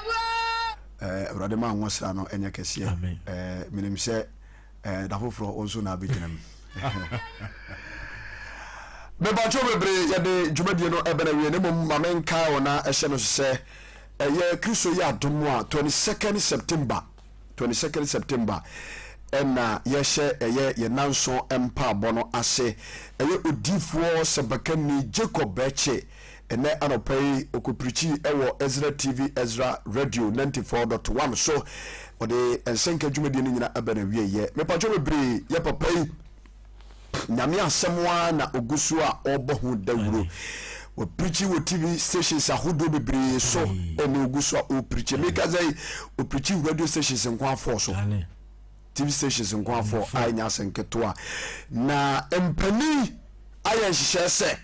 Eh, Awurade ma nwosra no ɛnyɛ kɛseɛ. Amen. Eh, menim sɛ eh, da foforɔ wo nso na abɛgyina mu. Mepatwo bebree yɛde dwumadie no ɛbɛn awie na mmom ma menkae wo na ɛhyɛ no so sɛ ɛyɛ Kristo yɛ adom a 22nd September 22nd September ɛna yɛhyɛ ɛyɛ yɛn nanso mpaabɔ no ase. Ɛyɛ odiifoɔ sɛmpakani Jacob Bɛkye ɛnɛ anɔpa yi ɔkɔpirikyi ɛwɔ Ezra TV Ezra Radio 94.1 so. Ɔde nsɛnka dwumadie no nyina ɛbɛn awie yɛ. Mepatwo bebree yɛ papa yi Nyame asɛm ara na ogu so a ɔrebɔ ho dawuro. Wapirikyi wɔ TV stations ahodoɔ bebree so ɛna ogu so a ɔrepirikyi. Meka sɛ yi, ɔpirikyi radio stations nko afɔɔ so. TV stations nko afɔɔ a ɛnyɛ asɛm ketewa. Na mpanin ayɛ nhyehyɛɛ sɛ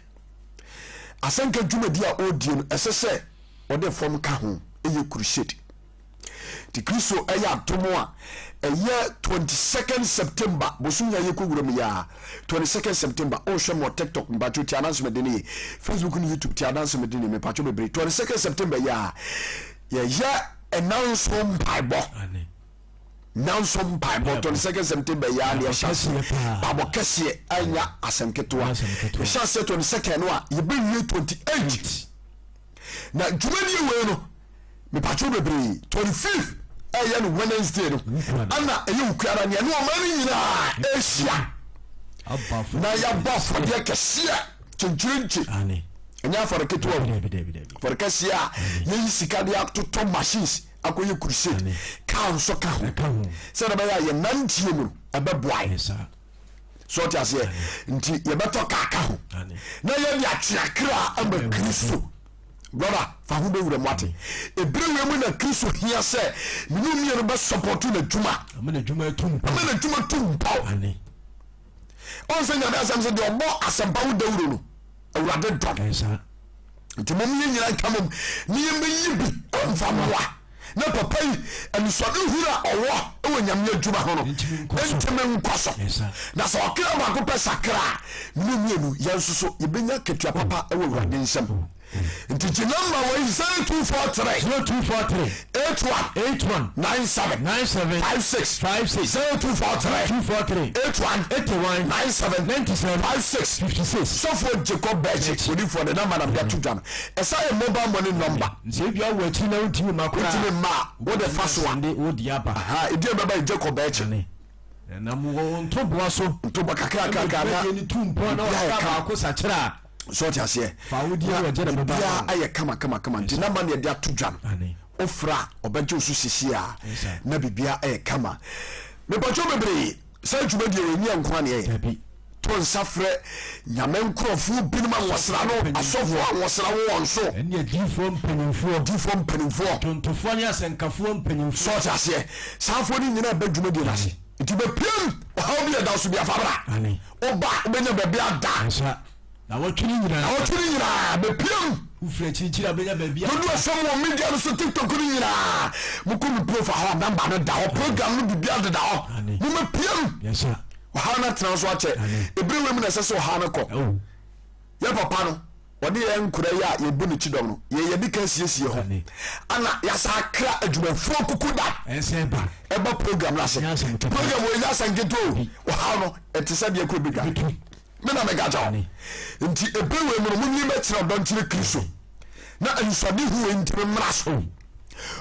asɛnka dwumadi a ɔredie no ɛsɛ sɛ ɔde fam ka ho ɛyɛ crusade. Nti Kristo yɛ adom a, ɛyɛ 22nd September, bosom yi a yɛkɔ wura mu yi a, 22nd September, wohwɛ me wɔ TikTok, mpakyɛw tie adanse mede no ye, Facebook ne YouTube tie adanse mede no ye, mepakyɛw bebree, 22nd September yi a, yɛyɛ ɛnanson mpaebɔ. Nanso mpaebɔ 22nd September yi a na yɛhyɛ aseɛ mpaebɔ kɛseɛ anya asɛm ketewa. Yɛhyɛ aseɛ 22nd no a, yɛbɛwie 28. Na dwumadie wei no, mepatwo bebree 25th ɛyɛ no Wednesday no ana ɛyɛ wukuada neɛ ne ɔman no nyinaa ɛhyia na yɛabɔ afɔdeɛ kɛseɛ kyenkyerenkye ɛnyɛ afɔre ketewa o afɔre kɛseɛ a yɛyi sika de atotɔ machines akɔyɛ crusade kaa nso ka ho sɛdeɛ ɛbɛyɛ a yɛnanteɛ mu no ɛbɛboae so ɔte aseɛ nti yɛbɛtɔ kaa ka ho na yɛde atwe akra ama Kristo brother fa ho bɛwura mu ate ebere wei mu na Kristo hia sɛ mene mmienu bɛ support n'adwuma ama n'adwuma tu mpɔw ama n'adwuma tu mpɔw ɔn sɛ Nyame asɛm sɛ deɛ ɔbɔ asɛmpa ho dawuro no Awurade dɔ nti mom yɛ nyina nka mom ne yɛmmɛyi bi mfa mmoa na papa yi anisoadehunu a ɔwɔ wɔ Nyame adwuma ho no ntimi nkɔ so na sɛ ɔkra baako pɛ sakra a mene mmienu yɛn nso so yɛbɛnya katua papa wɔ Awurade nsam. Nti gye nɔmba wei 0243 0243 81 81 97 97 56 56 0243 243 81 81 97 97 56 56. Sɔfoɔ Jacob Bɛkye odifoɔ ne nɔmba na mede ato dwa no ɛsa yɛ mobile money nɔmba. Sɛ ebi awɔ akyiri na wontumi mma koraa. Wontumi mma a wode fa so a. Sɛnde wode aba. Aha ɛdi ɛbɛba yɛ Jacob Bɛkye. Ane. Na mo wɔ ntoboa so. Ntoboa kakrakrakra na. Ɛma dwumadie no tu mpɔn na Biribiara yɛ ɔkra kama. baako sakyera a. So ɔte aseɛ? Fa wo din Na wɔ gyere bɛba biribiara no. ayɛ kama kama kama nti nɔmba na yɛde ato dwa no. Ane. Wofrɛ a ɔbɛgye wo so sisi a Yes, sir. na biribiara ayɛ kama. Mepatwo bebree saa dwumadie wei nyɛ nko a na yɛyɛ. Dabi. To nsa frɛ Nyame nkorɔfoɔ binom a wɔsra no, asɔfoɔ a wɔsra wo wɔn so. Ɛne adiyifoɔ mpanimfoɔ. Adiyifoɔ mpanimfoɔ. Dwontofoɔ ne asɛnkafoɔ mpanimfoɔ. So ɔte aseɛ? Saa afoɔ no nyinaa bɛ dwumadie no ase. Nti bɛpiam ɔhaw bi a ɛda wo so bi afa bra. Ane. Woba a wobɛnya baabi ada. Nsa. Nawɔtwe no nyinaa. Nawɔtwe no nyinaa bɛpiam. Wofiri akyirikyiri a wobɛnya baabi ada. Dodoɔ sɛ mowɔ media no so tiktok no nyinaa mokɔ me profile hɔ a number no da hɔ program no biribiara deda hɔ. Ane. Momɛpiam. Yes sir. Ɔhaw no atena so akyɛ. Ebere wei mu na ɛsɛ sɛ ɔhaw no kɔ. Yɛ papa no, ɔne yɛn nkora yi a yɛbu ne kyidɔm no, yɛ yɛde ka siesie ho. Ana yɛasa akra adwumafoɔ kuku da. Ɛba program no ase. Program wɔ ɛnyɛ asɛm ketewa o. Ɔhaw no, ɛte sɛ deɛ kɔ bɛdwa. Me na meka kyɛ wo. Nti ebere wei mu no, monyi mɛkyerɛ ɔdɔ nkyerɛ Kristo. Na anisoadehu wei ntimi mmra so.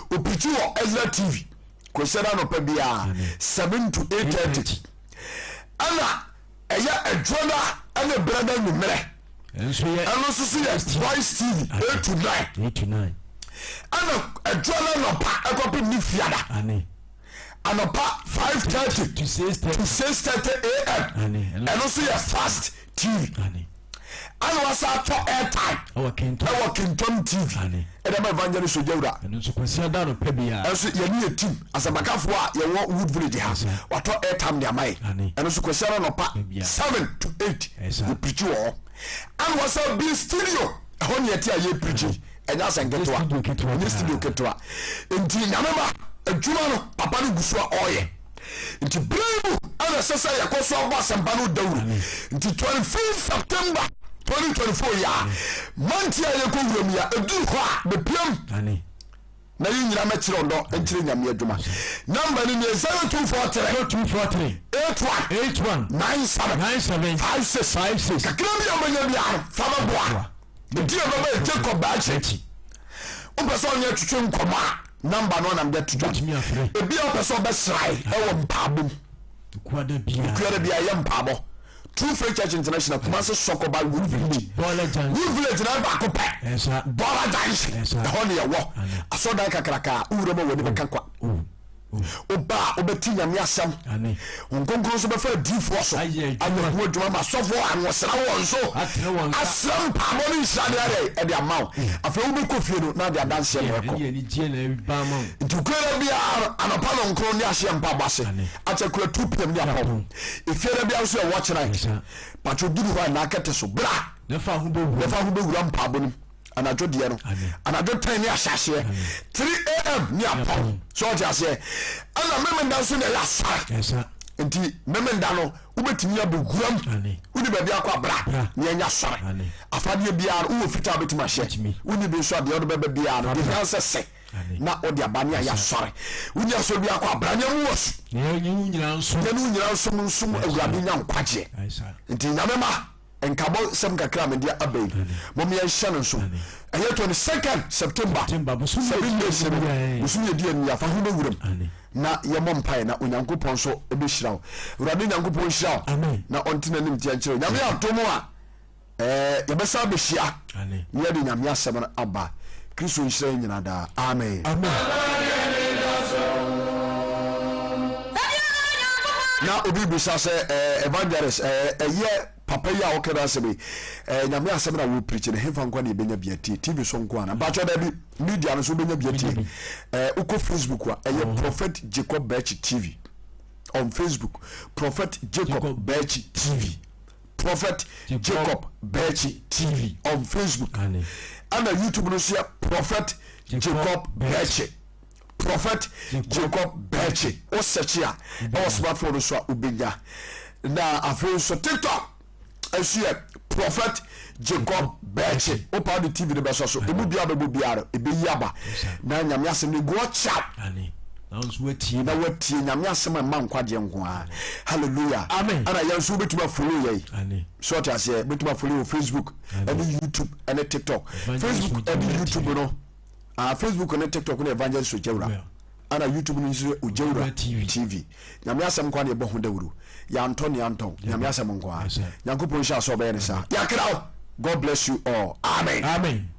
Opirikyi wɔ Ezra TV. Kwasiada anɔpa biara 7 to 8:30 ɛna ɛyɛ adwoda ɛne brɛda nwummerɛ ɛno nso so yɛ Voice TV 8 to 9 ɛna adwoda anɔpa ɛkɔpem ne fiada anɔpa 5:30 to 6:30 am ɛno nso yɛ Fast TV. Ana wasa atɔ airtime Ɛwɔ Kingtom. Ɛwɔ Kingtom TV. Ane. Ɛde ama Evangelist Ogyawura. Ɛno nso Kwasiada anɔpa biara. Ɛnso yɛne yɛ team asɛmpakafoɔ a yɛwɔ Wood Village ha. Ɛsa. Watɔ airtime de ama yɛ. Ane. Ɛno nso Kwasiada anɔpa Baabiara. 7 to 8. Ɛsa. Yɛ preachi wɔ hɔ. Ana wasa bi studio ɛhɔ ne yɛte a yɛ preachi. Ɛnyɛ asɛm ketewa. Studio ketewa Ɛnyɛ paa. studio ketewa. Nti Nyame ma adwuma no papa no gu so a ɔreyɛ. Nti berɛ yi mu ɛna ɛsɛ sɛ yɛkɔ so abɔ asɛmpa no dawuro. Nti 25 September 2024 yi a manti a yɛkɔ wuram yi a ɛduru hɔ a bɛpiam na yɛ nyina mɛkyerɛ ɔdɔ nkyerɛ Nyame adwuma. Namba no nie 0243 0243 81 81 97 97 56 56. Kakra bi a wobɛnya biara no fa bɛboa. Ɛdi a bɛbɛ yɛ Jacob Baakye. Wopɛ sɛ ɔnyɛ twetwe nkɔmmɔ a namba no anam de ato dwa. Wobɛtumi afrɛ. Ebi a wopɛ sɛ ɔbɛsrae ɛwɔ mpaabɔ mu. Kuada biara. Kuada biara yɛ mpaabɔ. True Faith Church International Kumasi Sɔkɔba Wood Village. Bɔɔla Junction. Wood Village na baako pɛ. Ɛsa. Bɔɔla Junction. Ɛsa. Ɛhɔ ne yɛwɔ. Amen. Asɔrdan kakraka a wowura mu a w'ani bɛka kwa. Oh. Woba a wobɛte Nyame asɛm. Amen. Honhom Kronkron nso bɛfa adiyifoɔ so Ayɛ adwuma. ayɛ ho adwuma ma asɔfoɔ anwosra wɔn so Atene wɔn nsa. asrɛ mpaabɔ ne nhyira de ayɛ ɛde ama wo. Afei wobɛkɔ fie no na ade adanseɛ na ɛkɔ. Ɛne anigyeɛ na ɛba ama wo. Nti kuada biara anɔpa nɔnkron ne ahyeɛ mpaabɔ ase. Amen. Akyɛ kura 2 pm ne apɔw. Efiada biara nso yɛ watch night. Ɛsa. Patro duru hɔ a na akɛte so bra. Na fa ho bɛwura. Na fa ho bɛwura mpaabɔ no mu. Anadwo deɛ no anadwo 10 ne ahyɛaseɛ 3 am ne apɔn sɛ ɔte aseɛ. Ɛna memenda nso na ɛyɛ asɔre. Nti memenda no wobɛtumi abɛwuram wone baabi akɔ abra ne ɛnya asɔre. Afadeɛ biara no wowɔ fitaa wobɛtumi ahyɛ wonni bi nso adeɛ wode bɛba biara no deɛ hia sɛ sɛ na wode aba ne ayɛ asɔre. Wonni asɔre bi akɔ abra ne amu wɔ so yɛne wo nyinaa nsom nsom Awurade nya nkwagyeɛ. Nti Nyame ma nkabɔ sɛm kakra a mede aba yi mom yɛnhyɛ no nso. Ɛyɛ 22nd September, 7 days no bosom yɛdi ani afa ho bɛwuram na yɛmmɔ mpaeɛ na Onyankopɔn nso bɛhyira wo. Awurade Nyankopɔn nhyira wo na ɔnte n'anim teɛ nkyerɛ wo. Nyame adom a yɛbɛsan bɛhyia na yɛde Nyame asɛm no aba. Kristo nhyira yɛn nyina daa. Amen. Na obi bisa sɛ evangelist ɛyɛ papa yi a ɔka no asɛm yi Nyame asɛm na wɔ preach no hefa nkoa na yɛbɛnya bi atie? TV so nkoa na mpakyɛ? Daabi, media no so wobɛnya bi atie. Wokɔ Facebook a ɛyɛ Prophet Jacob Birch TV on Facebook. Prophet Jacob Birch TV, Prophet Jacob Birch TV on Facebook. Ɛna YouTube no nso yɛ Prophet Jacob Birch, Prophet Jacob Birch. Wo search a ɛwɔ smartphone no so a wobɛnya. Na afei nso TikTok nso yɛ Prophet Jacob Birch. Wopa wode TV no bɛsɔ so, ɛmu biara bɛbɔ biara no ɛbɛyi aba na Nyame asɛm no ɛgu ɔkyaw na watie Nyame asɛm a ɛma nkwagyeɛ nko a. Hallelujah. Amen. Ɛna yɛn nso wobɛtumi afollow yɛn so ɔte aseɛ, wobɛtumi afollow wɔ Facebook ɛne YouTube ɛne TikTok. Facebook ɛne YouTube no, ah, Facebook ne TikTok no Evangelist Ogyawura, ɛna YouTube no nso yɛ Ogyawura TV. Nyame asɛm nko a na yɛbɔ ho dawuro. Yɛantɔ ne yɛantɔn Nyame asɛm nko a. Nyankopɔn nhyira sɛ ɔbɛyɛ ne saa. Yɛakra wo. God bless you all. Amen. Amen.